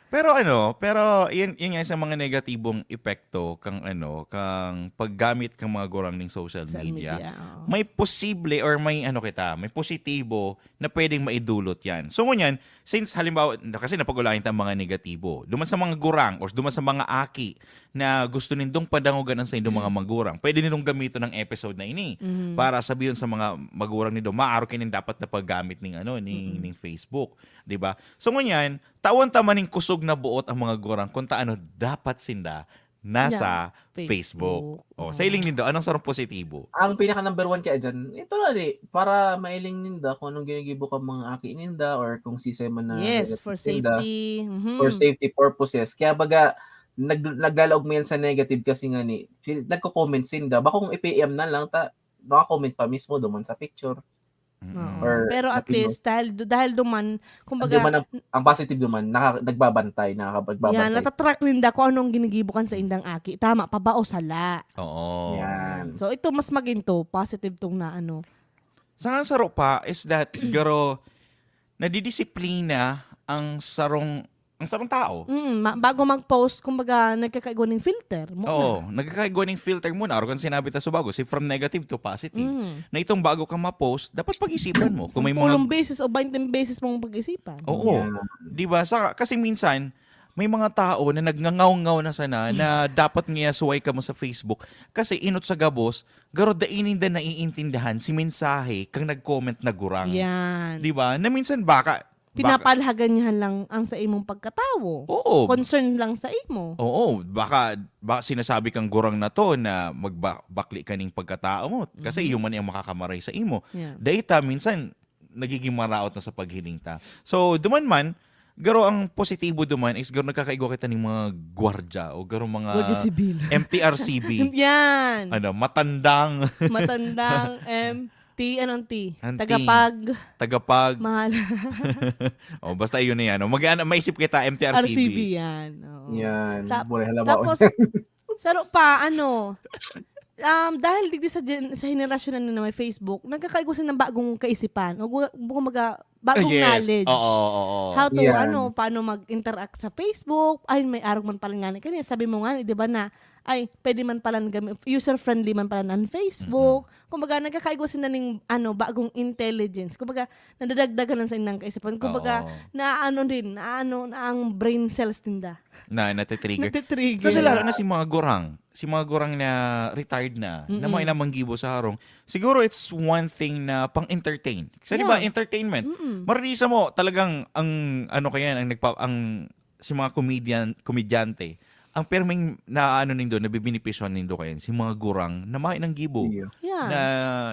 Pero ano, pero yun, yun nga sa mga negatibong epekto kang ano, kang paggamit kang mga gurang ning social Social media. media, oo. May posible or may ano kita, may positibo na pwedeng maidulot yan. So ngunyan, since halimbawa, na- kasi napag-ulayan ta ang mga negatibo, duman sa mga gurang or duman sa mga aki na gusto nindong padangogan ang sa indong mga magurang, pwede nindong gamiton ng episode na ini Mhm. para sabihin sa mga magurang nindo, maaro kayo ning dapat na paggamit ning ano, ning, ning Facebook, di ba? So ngunyan, tawan ta man ning kusog na buot ang mga gurang kung taano dapat sinda nasa Yeah, Facebook. Facebook. O, sa iling nindo, anong sarong positibo? Ang pinaka number one kaya dyan, ito na di, para mailing ninda kung anong ginigibo ka mga aki ninda or kung sisay man na Yes, relative for ninda, safety. Mhm. for safety purposes. Kaya baga, nag, naglalaog mo yan sa negative kasi nga ni, nagko-comment sinda. Baka kung i-P M na lang, ta, baka comment pa mismo, duman sa picture. Mm-mm. Oo. Or Pero at napindot. least, dahil, dahil duman, Hindi kumbaga, man ang, ang positive duman, naka, nagbabantay, nakakapag-, yan, nagbabantay. natatrack ninda kung anong ginigibo kan sa indang aki. Tama, pabao sala. Oo. Yan. So, ito mas maginto, positive tong na ano. Sa nga saro pa is that, garo, nadidisiplina ang sarong ang sarong tao. Mm, ma- bago mag-post, kumbaga, nagkakaigwa ning filter. Mo Oo, na. nagkakaigwa ning filter muna. Aro kan sinabi ta sa bago, si from negative to positive. Mm. Na itong bago ka ma-post, dapat pag-isipan mo. Kung may mga... Sampulong beses o bainting beses mong pag-isipan. Oo. Yeah. Di ba? Sa, kasi minsan, may mga tao na nagngangaw-ngaw na sana na dapat nga suway ka mo sa Facebook kasi inot sa gabos, garo dai ninda naiintindihan si mensahe kang nag-comment na gurang. Yan. Di ba? Na minsan baka... baka Pinapalhaganyahan lang ang sa imong pagkatawo. Oo. Concern lang sa imo. Oo, baka, baka sinasabi kang gurang na to na magbakli ka ning pagkatao mo kasi Mhm. iyo man ang makakamaray sa imo. Yeah. Dahil ta, minsan, nagiging maraot na sa paghiling ta. So, duman man, garo ang positibo duman is garo nagkakaigwa kita ning mga gwardya o garo mga Guardia Civil. M T R C B. Yan. Ano, matandang Matandang M T, anong T? Ang T. Tagapag. Tagapag. Mahal. O, basta yun na yan. O, mag-, ano, maisip kita, M T R C B. R C B yan. Oo. Yan. Tap- Mura halabaon. Tapos, saro pa, ano, um, dahil digdi sa, gen- sa henerasyon na, na may Facebook, nagkakaigwa sila ng bagong kaisipan. O gu- kumbaga, bagong Ah, yes. knowledge. Oo, oo, oo. How to, Yan. ano, paano mag-interact sa Facebook. Ay, may arog man pala nga. Kanya, sabi mo nga, di ba na, ay, pwede man pala, gami- user-friendly man pala ng Facebook. Kumbaga, nagkakaigwa sila ng, ano, bagong intelligence. Kumbaga, nadadagdagan lang sa inang kaisipan. Kumbaga, Oo. na ano din, na ano, na ang brain cells ninda. Na natitrigger. Natitrigger. Kasi lalo na si mga gurang, si mga gurang na retired na, na Mm-mm. may namang gibo sa harong. Siguro it's one thing na pang-entertain. Kasi di ba, Yeah. entertainment. Mm-mm. Marisa mo, talagang ang, ano kaya, ang nagpa, ang, si mga comedian, komedyante, ang perming na ano nindo, nabibenepisyon nindo kayan, si mga gurang na may nang gibo. Iyo. Yeah. Na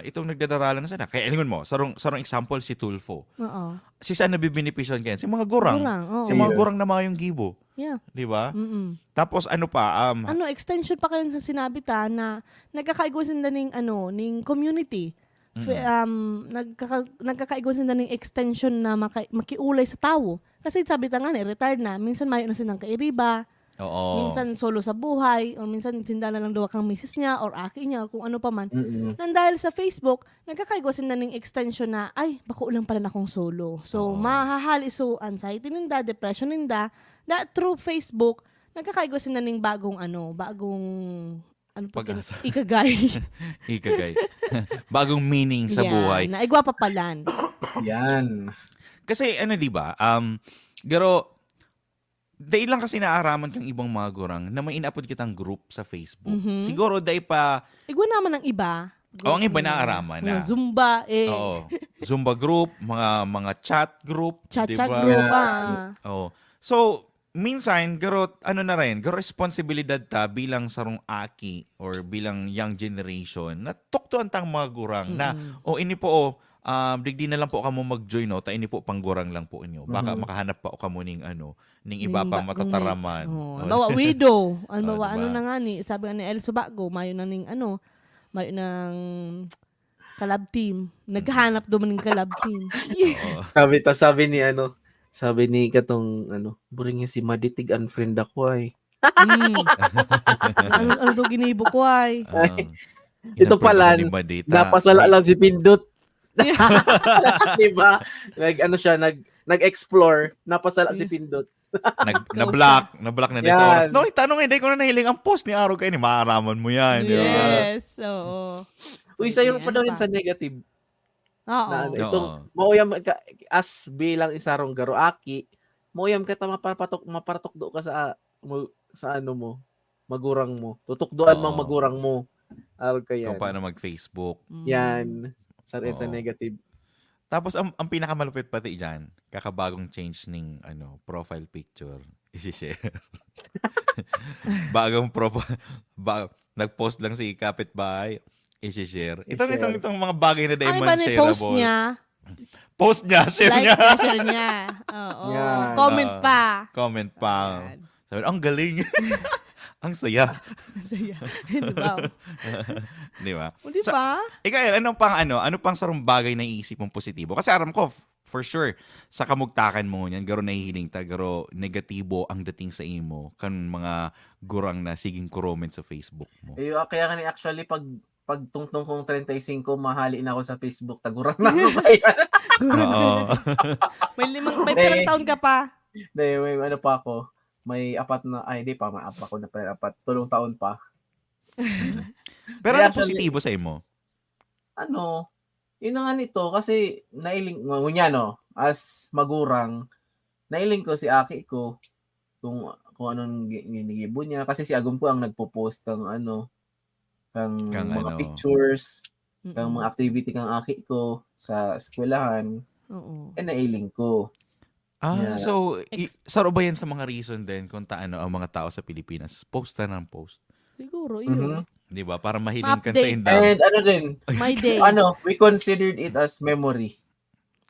itong nagdadaralan na sana. Kaya lingon mo, sarong, sarong example si Tulfo. Oo. Si saan nabibenepisyon kayan? Si mga gurang. Gurang, oo. Si mga Iyo. gurang na mayong gibo. Yeah. Di ba? Mm-mm. Tapos ano pa? Um, Ano, extension pa kayo sa sinabi ta na nagkakaigwa sila ning, ano, ning community. Fe- um, nagkaka- nagkakaigwa sila ning extension na maka- makiulay sa tawo. Kasi sabi ta nga ni, retired na. Minsan mayo na silang kairiba. Oo. Minsan solo sa buhay. O minsan sinda na lang duwa kang misis niya or aki niya or kung ano pa man. Mm-mm. Nang dahil sa Facebook, nagkakaigwa sila ning extension na, ay, bako lang pala akong solo. So, Oo. mahahali so anxiety ninda, depression ninda, na through Facebook, nagkakaigwa sila ning bagong ano, bagong ano pa Pag-asa. Ikagay. Ikagay. Bagong meaning sa Yeah, buhay. Naigwa pa palan. Yan. Kasi ano, di ba? Um, pero dahil lang kasi naaraman kang ibang mga gurang na may inaapod kitang group sa Facebook. Mhm. Siguro dahil pa Igwa naman ang iba. Oh, ang iba group na naaraman mga na. Zumba, eh. Oo. Zumba group, mga, mga chat group, Cha-cha di ba? Group, Yeah. ah. Oo. So, minsan, garo, ano na rin, garo responsibilidad ta bilang sarong aki or bilang young generation na tukdoan tang mga gurang na, Mm. "Oh, ini po, oh, um, digdi na lang po kamo mag-join, no? Ta ini po, panggurang lang po inyo. Baka Mhm. makahanap pa kamo ning, ano, ning iba Ning pang ba-, ning may, matataraman." Oh, Oh. halimbawa, widow. Oh, Halimbawa, di ano ba? na nga ni, sabi nga ni Elso Bago, mayo na ning, ano, mayo nang kalab team. Mm. Naghahanap duman ning kalab team. Oo. Sabi ta, sabi ni, ano, sabi ni katong, ano, "Buring niya si Maditig, unfriend ako, ay." Mm. Ano, ano daw ginibo ko, ay? Ah, Ito inaprubahan pala, ni Madita. Napasala Ay. lang si Pindot. Di ba? Nag, ano siya, nag, nag-explore, napasala si Yeah. Pindot. Nag-, Kausap. na-block, na-block na din sa oras. Yan. No, itanong, hindi ko na nahiling ang post ni Aro kayo, ni maaraman mo yan, di ba? Yes, oo. Uy, Pwede sa'yo yan pa daw yun pa. sa negative. Oo. Na ano, itong Oo. mauyam ka, as bilang isarong garo aki, mauyam ka ta mapapatok-, mapartukdo ka sa, mo, sa ano mo, magurang mo. Tutukdoan mo ang Oo. magurang mo. Arog ka Kung yan. paano mag-Facebook. Mm. Yan. Sa, sa Oo. negative. Tapos, ang, ang pinakamalupit pati dyan, kakabagong change ning, ano, profile picture, isi-share. Bagong profi-, ba-, nag-post lang si kapitbahay, isi-share. Itong, I-share. itong, itong mga bagay na dahil Ang iba man ni post shareable. niya. Post niya, share Like niya. niya, share niya. Oo. Yan. Comment Oo. pa. Comment pa. Yan. Sabi, "Ang galing." Ang saya. Ang saya. Di ba? Di ba? O, di Sa, ba? ikaw, El, ano pang ano, ano pang sarong bagay na iisip mong positibo? Kasi aram ko, f-, for sure, sa kamugtakan mo niyan, garo nahihiling ta, garo negatibo ang dating sa imo, kan mga gurang na siging kuromen sa Facebook mo. Eh, kaya nga ni, actually, pag, pag tungtong kong treinta y cinco, mahali na ako sa Facebook, tagurang na ako kaya. Oo. May limang, may Eh. ilang taon ka pa? Hindi, may ano pa ako. May apat na, ay, di pa, may apat ako na pala, apat, tulong taon pa. Mm. Pero Kaya anong actually, positibo sa imo? Ano, yun na nga nito, kasi nailing-, ngunyan, no, as magurang, nailing ko si aki ko kung, kung anong gi-, ginigibo niya. Kasi si agom ko ang nagpo-post ng ano, kang Kang mga ano. pictures, kang Mm. mga activity kang aki ko sa eskwelahan. Oo. Eh, nailing ko. Ah, Yeah. so, i-, Ex- saro ba yan sa mga reason din kung taano ang mga tao sa Pilipinas? Post na ng post. Siguro, Mhm. yun. Di ba? Para mahiling ka sa Ma-update. indang. And ano din, My day. ano, we considered it as memory.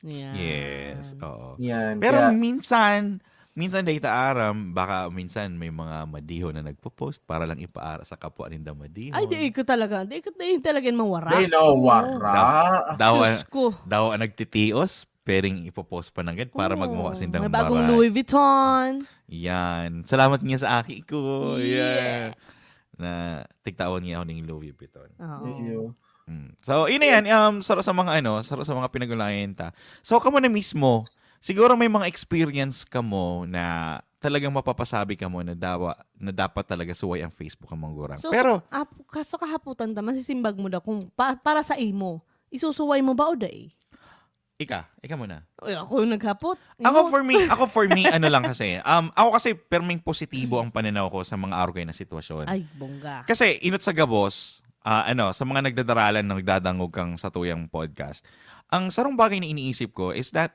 Yan. Yes, oo. Yan, Pero kaya minsan, minsan dahil ta aram, baka minsan may mga madiho na nagpo-post para lang ipaara sa kapwa ninda madiho. Ay, di ko talaga, di ko, di talaga mawara. Di, no, Oo. wara. Daw, daw, Diyos ko. daw ang nagtitios, pwedeng ipo-post pa nanggad para Oo, magmukha sindang may bagong mara. Louis Vuitton. Yan. Salamat nga sa aki ko. Yeah. Yeah. Na tigtawan niya ako ng Louis Vuitton. Oo. Iyo. Mm. So, yun na yan. Um, saro sa mga ano, saro sa mga pinag-ulayan ta. So, kamo na mismo, siguro may mga experience kamo na talagang mapapasabi kamo na dawa, na dapat talaga suway ang Facebook ang mga gurang. So, Pero, so, ap-, kaso kahaputan ta, masisimbag mo daw kung pa-, para sa imo, isusuway mo ba o dai? Ika, ika muna. Ay, ako yung naghapot. Ako Imo. for me, ako for me, ano lang kasi, um, ako kasi perming positibo ang pananaw ko sa mga arugay na sitwasyon. Ay, bongga. Kasi inot sa gabos, ah, ano, sa mga nagdadaralan na nagdadangog kang sa tuyang podcast, ang sarong bagay na iniisip ko is that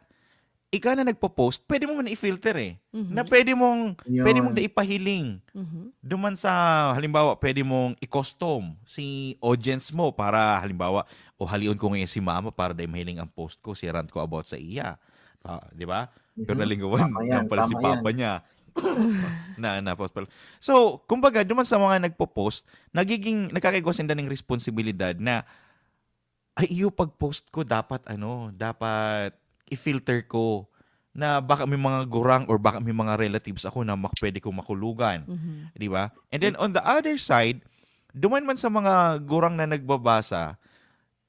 ika na nagpo-post, pwede mo man i-filter eh. Mhm. Na pwede mong, Yun. pwede mong daipahiling. Mhm. Duman sa, halimbawa, pwede mong i-custom si audience mo para, halimbawa, o halion ko ngayon si mama para dai mahiling ang post ko, si rant ko about sa iya. Ah, di ba? Pero Mhm. nalinggowan, Tama yan, napalit si tama papa yan. niya. Na, na-post pala. So, kumbaga, duman sa mga nagpo-post, nagiging, nagkakaigwa sinda ng responsibilidad na, "Ay, iyo pag-post ko, dapat ano, dapat i-filter ko na baka may mga gurang or baka may mga relatives ako na mak-, pwede kong makulugan." Mhm. Di ba? And then, on the other side, duman man sa mga gurang na nagbabasa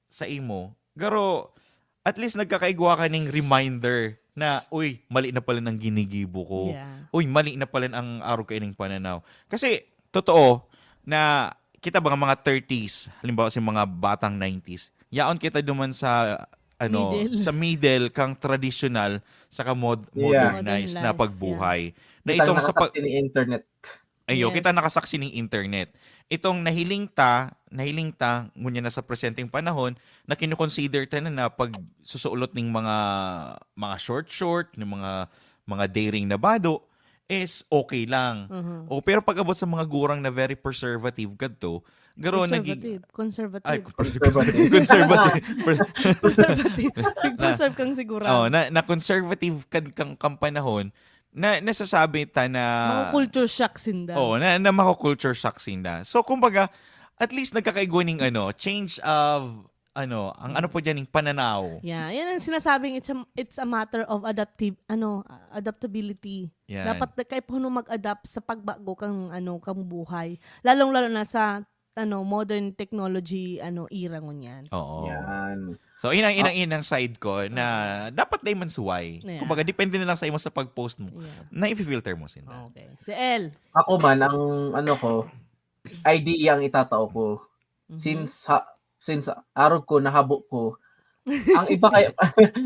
sa imo, garo, at least nagkakaigwa ka ning reminder na, "Uy, mali na pala nang ginigibo ko. Yeah. Uy, mali na pala ang arog kaining pananaw." Kasi, totoo, na kita ba nga mga thirties, halimbawa sa mga batang nineties, yaon kita duman sa, ano, Middle. sa middle kang tradisyonal saka mod-, Yeah. modernized Modern na life, pagbuhay. yeah. Na Kitang itong sa pag- nakasaksi ni internet. Ayo, Yes. kita nakasaksi ning internet. Itong nahiling ta, nahiling ta, ngunyan na sa presenteng panahon, na kinoconsider ta na, na pag susuulot ning mga, mga short-short, ng mga, mga daring na bado, is okay lang. Mhm. O, pero pag abot sa mga gurang na very preservative kadto, garo nagig- Conservative. Conservative. Ay, Conservative. conservative. Conservative. Nag-preserve kang sigurado. Oh, na, na conservative kan kang, kang panahon na nasasabi ta na Mga culture shock sinda. Oh, na, na mako-culture shock sinda. So kumbaga, at least nagkakaigwa ning ano, change of ano, ang ano po diyan, yung pananaw. Yeah, yan ang sinasabing it's a, it's a matter of adaptive ano, adaptability. Yan. Dapat na kaipuhan mo mag-adapt sa pagbago kang ano, kang buhay. Lalong-lalo na sa ano, modern technology ano, era ngunyan. Oo. Yan. So, inang inang inang side ko na dapat day man suway. Yeah. Kumbaga, depende na lang sa imo sa pag-post mo. Yeah. Na i-filter mo sinda. Okay. Si El. Ako man, ang ano ko, idea ang itatao ko. Mhm. Since ha, since arog ko, nahabo ko. Ang iba kaya,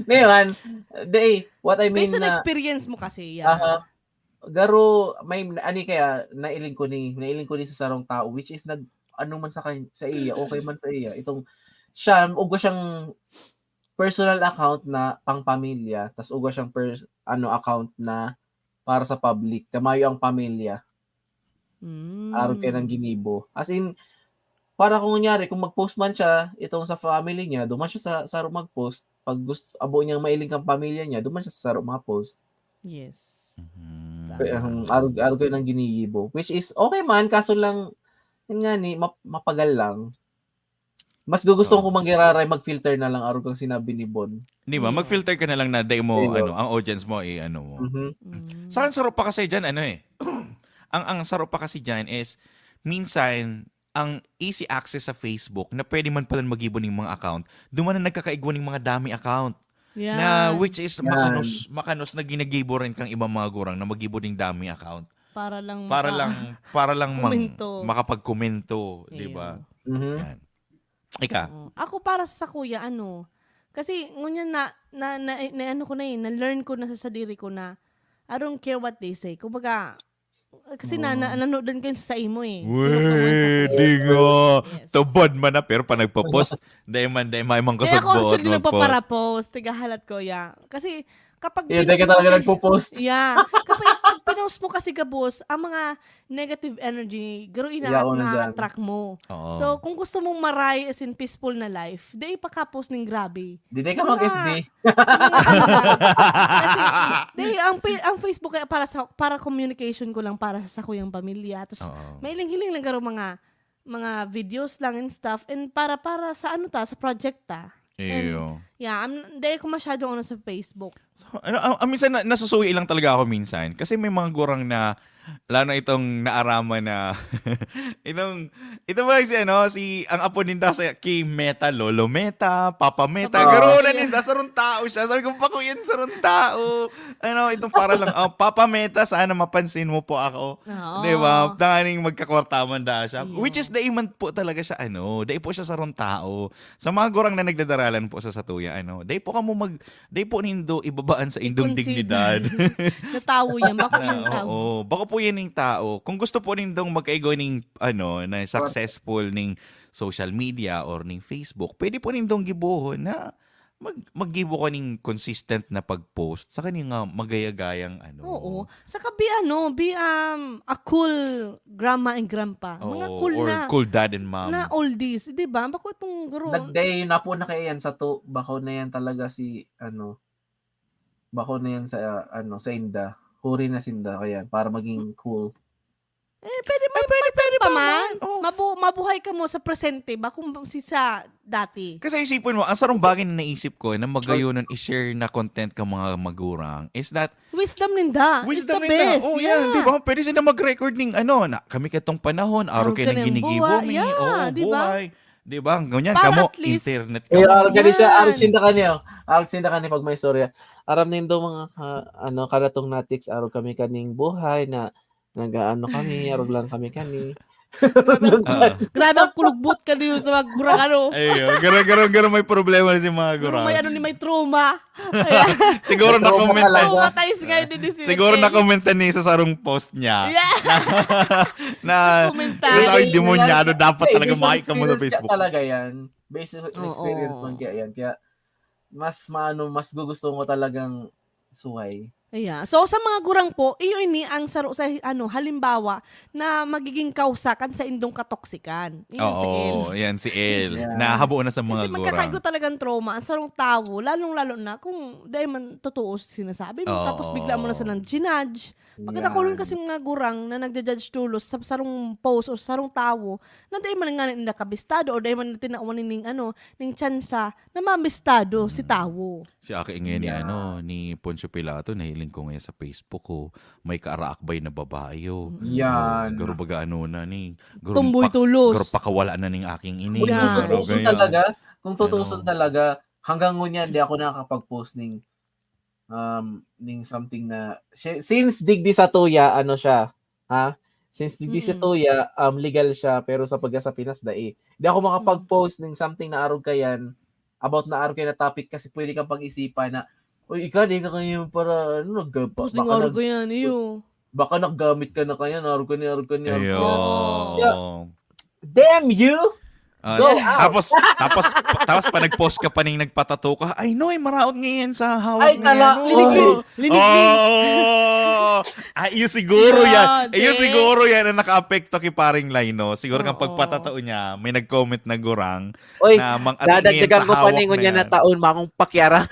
ngayon, day, what I mean Based on na, experience mo kasi, yeah. Aha. Garo, may, ani kaya, nailing ko ni, nailing ko ni sa sarong tao, which is nag, ano man sa kanya, sa iya, okay man sa iya. Itong, siya, ugwa siyang personal account na pang pamilya, tas ugwa siyang pers-, ano, account na para sa public, na mayo ang pamilya. Mm. Arog kaya nang ginibo. As in, para kung kunyari, kung mag-post man siya, itong sa family niya, duman siya sa, sa mag-post, pag gusto, abo niyang mailing kang pamilya niya, duman siya sa saro mag-post. Yes. Mhm. Kaya, um, arog, arog kaya nang ginigibo. Which is, okay man, kaso lang, yun nga ni, map- mapagal lang. Mas gugusto Oo. ko manggiraray, mag-filter na lang, arog ang sinabi ni Bon. Di ba? Yeah. Mag-filter ka na lang na day mo, Ayun. ano, ang audience mo, eh, ano mo. Mhm. Mm. Sa akin, saro pa kasi dyan, ano eh. ang, ang saro pa kasi dyan is, minsan, ang easy access sa Facebook na pwede man pala magibo ning mga account, duman na nagkakaigwa ning mga dami account. Yeah. Na which is Yan. makanos, makanos na ginagibo rin kang ibang mga gurang na magibo ning dami account. Para lang Para maka- lang, para lang mang, komento. makapagkomento, di ba? Ayun. Mhm. Yan. Ika. Oh, ako para sa kuya, ano, kasi ngunyan na, na, na, na ano ko na eh, na-learn ko na sa sadiri ko na I don't care what they say. Kumbaga, kasi na, na, nanood din kayo sa imo eh. Pinagtungan sa Pwede post. nga. Yes. Tubod man na, pero pa nagpo-post, dahil man, dahil may mga Kaya ako kasagbuot actually mag-post. nagpapara-post, tigahalat ko, yeah. Kasi kapag Yeah, pinost teka mo talaga kasi- nagpo-post. Yeah. Kapag pag pinost mo kasi gabos, ang mga negative energy, garo ina Yeah, ako nandyan. na-attract mo. Oo. So, kung gusto mong maray as in peaceful na life, di ipakapos ning grabe. Di, di ka Sa mga- mag-F B. Sa mga ano lang. Kasi, di, ang, pa- ang Facebook kaya para sa para communication ko lang para sa sakuyang pamilya. Tapos, Oo. may hiling-hiling lang garo mga mga videos lang and stuff and para para sa ano ta, sa project ta. Iyo. Yeah, I'm, di ko masyadong ano sa Facebook. So, ano, ang, ang minsan na, nasusuwi lang talaga ako minsan kasi may mga gurang na lalo na itong naaraman na itong ito ba si ano si ang apo ninda sa kay Meta, Lolo Meta, Papa Meta, Papa garo Meta. Na ninda, sarong tao siya. Sabi ko, "Paku, yan sarong tao." Ano, itong para lang, "Oh, Papa Meta, sana mapansin mo po ako." Oo. Di ba? Tanganing magkakwartaman da siya. Yeah. Which is, dai man po talaga siya, ano, dai po siya sarong tao. Sa mga gurang na nagdadaralan po sa satuya, ano, dai po kamo mag, dai po nindo ibabaan sa indong I-consider. Dignidad. Na tao yan, bako Na, man tao. Oo, bako po yan yung tao. Kung gusto po nindong magkaigo ning, ano, na successful ning social media or ning Facebook, pwede po nindong gibohon na mag, maggibo ka ning consistent na pag-post sa kanya nga magayagayang ano. Oo. Saka be ano, be um, a cool grandma and grandpa. Mga Oo, cool or na, cool dad and mom. na oldies, di ba? Bako itong guro. Nagday na po na kaya yan sa to, bako na yan talaga si, ano, bako na yan sa, ano, sa inda. Huri na sinda, kaya para maging cool. Eh, pwede mo Ay, pwede, pwede pa pa man. man. Oh. Mabu- mabuhay ka mo sa presente, bako si sa dati. Kasi isipin mo, ang sarong bagay na naisip ko na magayonon i-share na content ka mga magurang is that Wisdom ninda. It's wisdom the ninda. best. Oh, Yeah. yan, di ba? Pwede sila mag-record ning ano, na kami katong panahon, araw Araw kayo nang kanyang ginigibo buhay. mi. Yeah, Oo, di ba? Buhay. Di ba? Ganyan, Para kamo, at least- internet Kaya kamo. arog ka di siya, Yan. arog sinda kanya. Arog sinda kanya pag may istorya. Aram nindo mga ka, ano, karatong natiks, arog kami kaning buhay na nag-aano kami, arog lang kami kani. Grabe ang, Ah. grabe ang kulugbot ka niyo sa mga gurang, ano. Ayun, garo, garo, garo may problema na si mga Pero gurang. may ano ni, may trauma. Ayan. Siguro May trauma na-comment talaga. na, Traumatized nga din si siguro Ken. na-comment na ni sa sarong post niya. Yeah. Na, na, Komenta. na sa Hindi, demonyado hindi, dapat hindi, talaga based on makita mo sa experience ka Facebook. talaga yan. Based on Oo. experience man kaya yan. Kaya, mas maano, mas gugusto ko talagang suway. Ayan. So, sa mga gurang po, iyo ini ang saro sa, ano, halimbawa na magiging kausa kan sa indong katoksikan. Iyo si El. Oo, yan si El. Yeah. Nahabo na sa Kasi mga gurang. magkakaigo talagang trauma ang sarong tawo, lalong-lalo na kung dahil man totoo sinasabi mo, Oo. Tapos bigla mo na silang ginudge. Pagkatakulon kasi mga gurang na nagja-judge tulos sa sarong post o sa sarong tawo na dahil man nga nakabistado o dahil man tinawan ning ano, ning tsansa na mambistado si tawo. Si aki ngayon ni Yeah. ano, ni Poncio Pilato, nahiling ko ngayon sa Facebook ko, may kaaraakbay na babae, oh. Yan. Garo baga ano na ni, garo Tumboy pak-, tulos. garo pakawala na ning aking ini. Kung Yeah. Garo tutuusin ganyan. talaga, kung tutuusin Ano? talaga, hanggang ngunyan, di ako nakakapag-post ning, um, ning something na, si- since digdi sa tuya, ano siya, ha? Since digdi sa Mm. tuya, um, legal siya, pero sa pagka sa Pinas, dai. Di ako makapag-post ning something na arog kayan, about na arog kayan na topic kasi pwede kang pag-isipan na, "Uy, ikaw, di ka kayo para, ano, nag-, Tapos baka ning araw nag-, ko yan, iyo. baka naggamit ka na kayan, arog ka ni, arog ka ni, arog ka ni." Ayo. Damn you! Ah, Go out! tapos, tapos, tapos pa nag-post ka pa ning nagpatato ka, "Ay, no, ay, maraot ngayon sa hawak Ay, ni tala- ano." Linigling. Linigling. Oh! Ah, iyo siguro yan. Grabe. Iyo siguro yan ang nakaapekto kay Paring Lino. Siguro kang Oo. pagpatato niya, may nag-comment na gurang Oy, na mang ating ngayon dadagdagan sa ko pa hawak ning na ngunyan na yan. taon, makong pakiaram.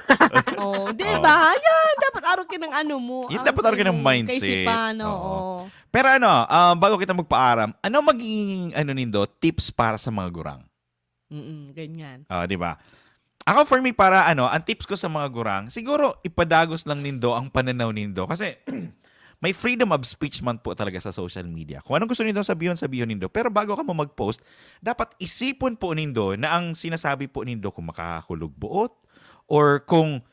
Oh, di Oo. ba? Yan, dapat araw ka ng ano mo. Yan ang dapat araw ka ng sarili, mindset. Kaisipan, Oo. Oo. Pero ano, ah, bago kita magpaaram, ano magiging, ano nindo, tips para sa mga gurang? Mm, ganyan. Ah, di ba? Ako, for me, para ano, ang tips ko sa mga gurang, siguro ipadagos lang nindo ang pananaw nindo. Kasi may freedom of speech man po talaga sa social media. Kung anong gusto nindo sabihon, sabihon nindo. Pero bago ka mo mag-post, dapat isipon po nindo na ang sinasabi po nindo kung makakulog buot or kung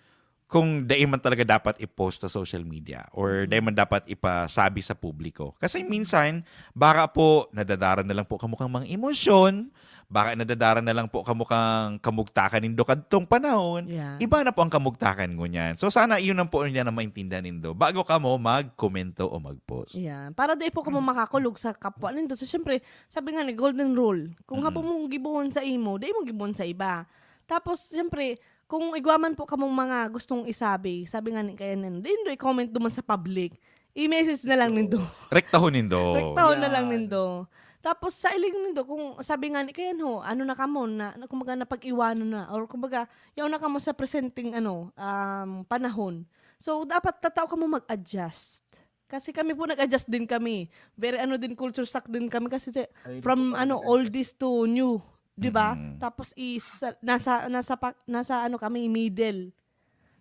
kung dai man talaga dapat i-post sa social media or dai man dapat ipasabi sa publiko. Kasi minsan, baka po nadadara na lang po kamo kang mga emosyon, baka nadadara na lang po kamo kang kamugtakan nindo kadtong panahon, Yeah. iba na po ang kamugtakan ngunyan. So sana iyon lang po niya na maintindihan nindo bago kamo magkomento o mag-post. Yeah. Para di po kamo makakulog sa kapwa nindo. So, syempre, sabi nga ni Golden Rule, kung Mm. habo mong gibohon sa imo, di mo gibohon sa iba. Tapos, syempre, kung igwa man po kamong mga gustong isabi, sabi nga ni kaya nindo, di nindo i-comment duman sa public. I-message na lang nindo. Rektahon nindo. Rektahon na lang Yan. nindo. Tapos sa iling nindo, kung sabi nga ni kaya ho, ano na kamo, na, na kumbaga napag-iwanan na, or kumbaga, yaon na kamo sa presenting ano, um, panahon. So, dapat tatao kamo mag-adjust. Kasi kami po nag-adjust din kami. Very ano din, culture shock din kami kasi si- Ay, from hindi ano, talaga. Oldies to new, 'di ba? Mm. Tapos is nasa nasa pa, nasa ano kami, middle.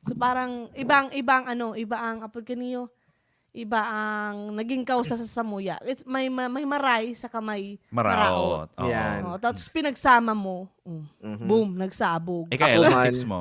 So parang ibang ibang ano, iba ang apod kaniyo, iba ang naging kausa sa samuya. It's may ma- may maray sa kamay Maraot. Oo. Yan. Oh, tapos pinagsama mo, mm, Mhm. Boom, nagsabog. Ikaw, Ako ano man, tips mo?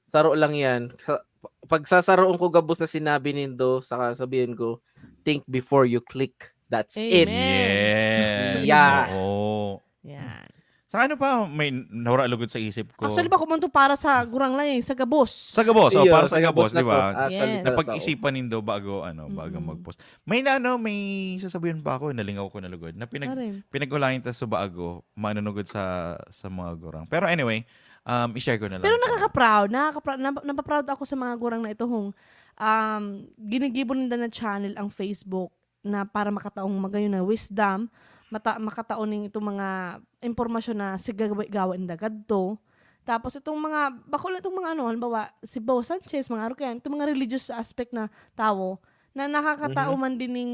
Saro lang yan. Sa, pagsasaroon ko gabos na sinabi nindo, saka sabihin ko, "Think before you click." That's it. Amen. Yes. Yeah. Oo. Yan. Sa ano pa, may nawara lugod sa isip ko. Actually, bako man to para sa gurang lang eh, sa gabos. Sa gabos, oh, Iyo, para sa sa gabos, gabos na di ba? to. Ah, Yes. salita Na na to. pag-isipan nindo bago, ano, bago Mm-mm. mag-post. May na, ano, may sasabihin pa ako, nalingaw ko na lugod, na pinag, Arin. pinag-ulayan ta sa bago, manunugod sa, sa mga gurang. Pero anyway, um, i-share ko na lang. Pero sa- nakaka-proud, nakaka-proud, nap- napaproud ako sa mga gurang na ito hong um, ginigibo ninda na channel ang Facebook na para makataong magayon na wisdom, mata, makataon ning itong mga impormasyon na sigagawa-gawa ninda kadto. Tapos itong mga, bako lang itong mga ano, halimbawa, si Bo Sanchez, mga Arokean, itong mga religious aspect na tawo, na nakakatao Mhm. man din ning,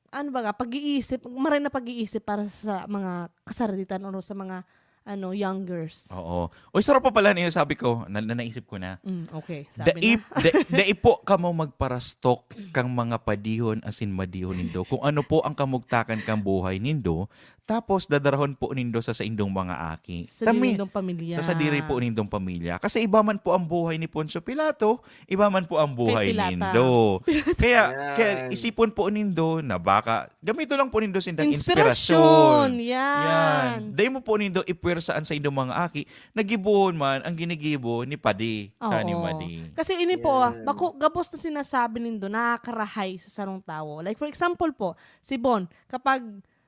ano ba, pag-iisip, maray na pag-iisip para sa mga kasaraditan o sa mga, ano, youngers. Oo. Uy, sarap pa pala niyo, sabi ko, na, na naisip ko na. Mm, okay, Da, sabi na. da, dai po kamo magparastok kang mga padihon asin madihon nindo. Kung ano po ang kamugtakan kang buhay nindo, Tapos dadarahon po nindo sa saindong mga aki. Sa sadiri nindong pamilya. Sa sadiri po nindong pamilya. Kasi iba man po ang buhay ni Poncio Pilato, iba man po ang buhay nindo. Kaya, kaya isipon po nindo na baka, gamito lang po nindo sindang inspirasyon. Yan. Dai mo po nindo ipwersa an saindong mga aki, nagibohon man ang ginigibo ni Padi, sa ni Madi. Kasi ini po, bako, gabos na sinasabi nindo, nakakarahay sa sarong tawo. Like for example po, si Bon, kapag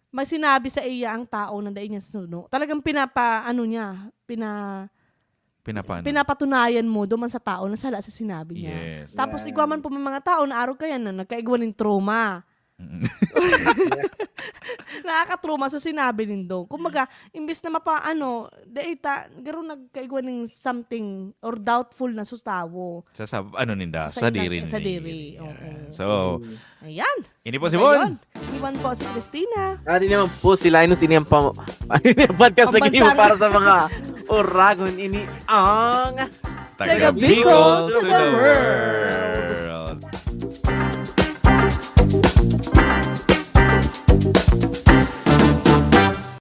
may sinabi sa iya ang tao na dai niya suno, talagang pinapa, ano niya, pina, Pinapano? pinapatunayan mo duman sa tao na sala sa sinabi niya. Yes. Tapos igwa man po may mga tao na arog kaya na nagkaigwa ning trauma. Mm. Nakakatrauma so sinabi nindo. Kumbaga, imbis na mapaano, dai ta, garo nagkaigwa ning something or doubtful na so tawo. Sa, sa ano ninda? Sa Sadiri sadiri, ninda. Oo. So, Ayan. Ini po si Ayun. Bon. Iwan po si Christina. Ari naman po si Linus, ini ang pam- ano yung podcast na Pambansang- para sa mga Oragon, ini ang Taga Bicol to the world.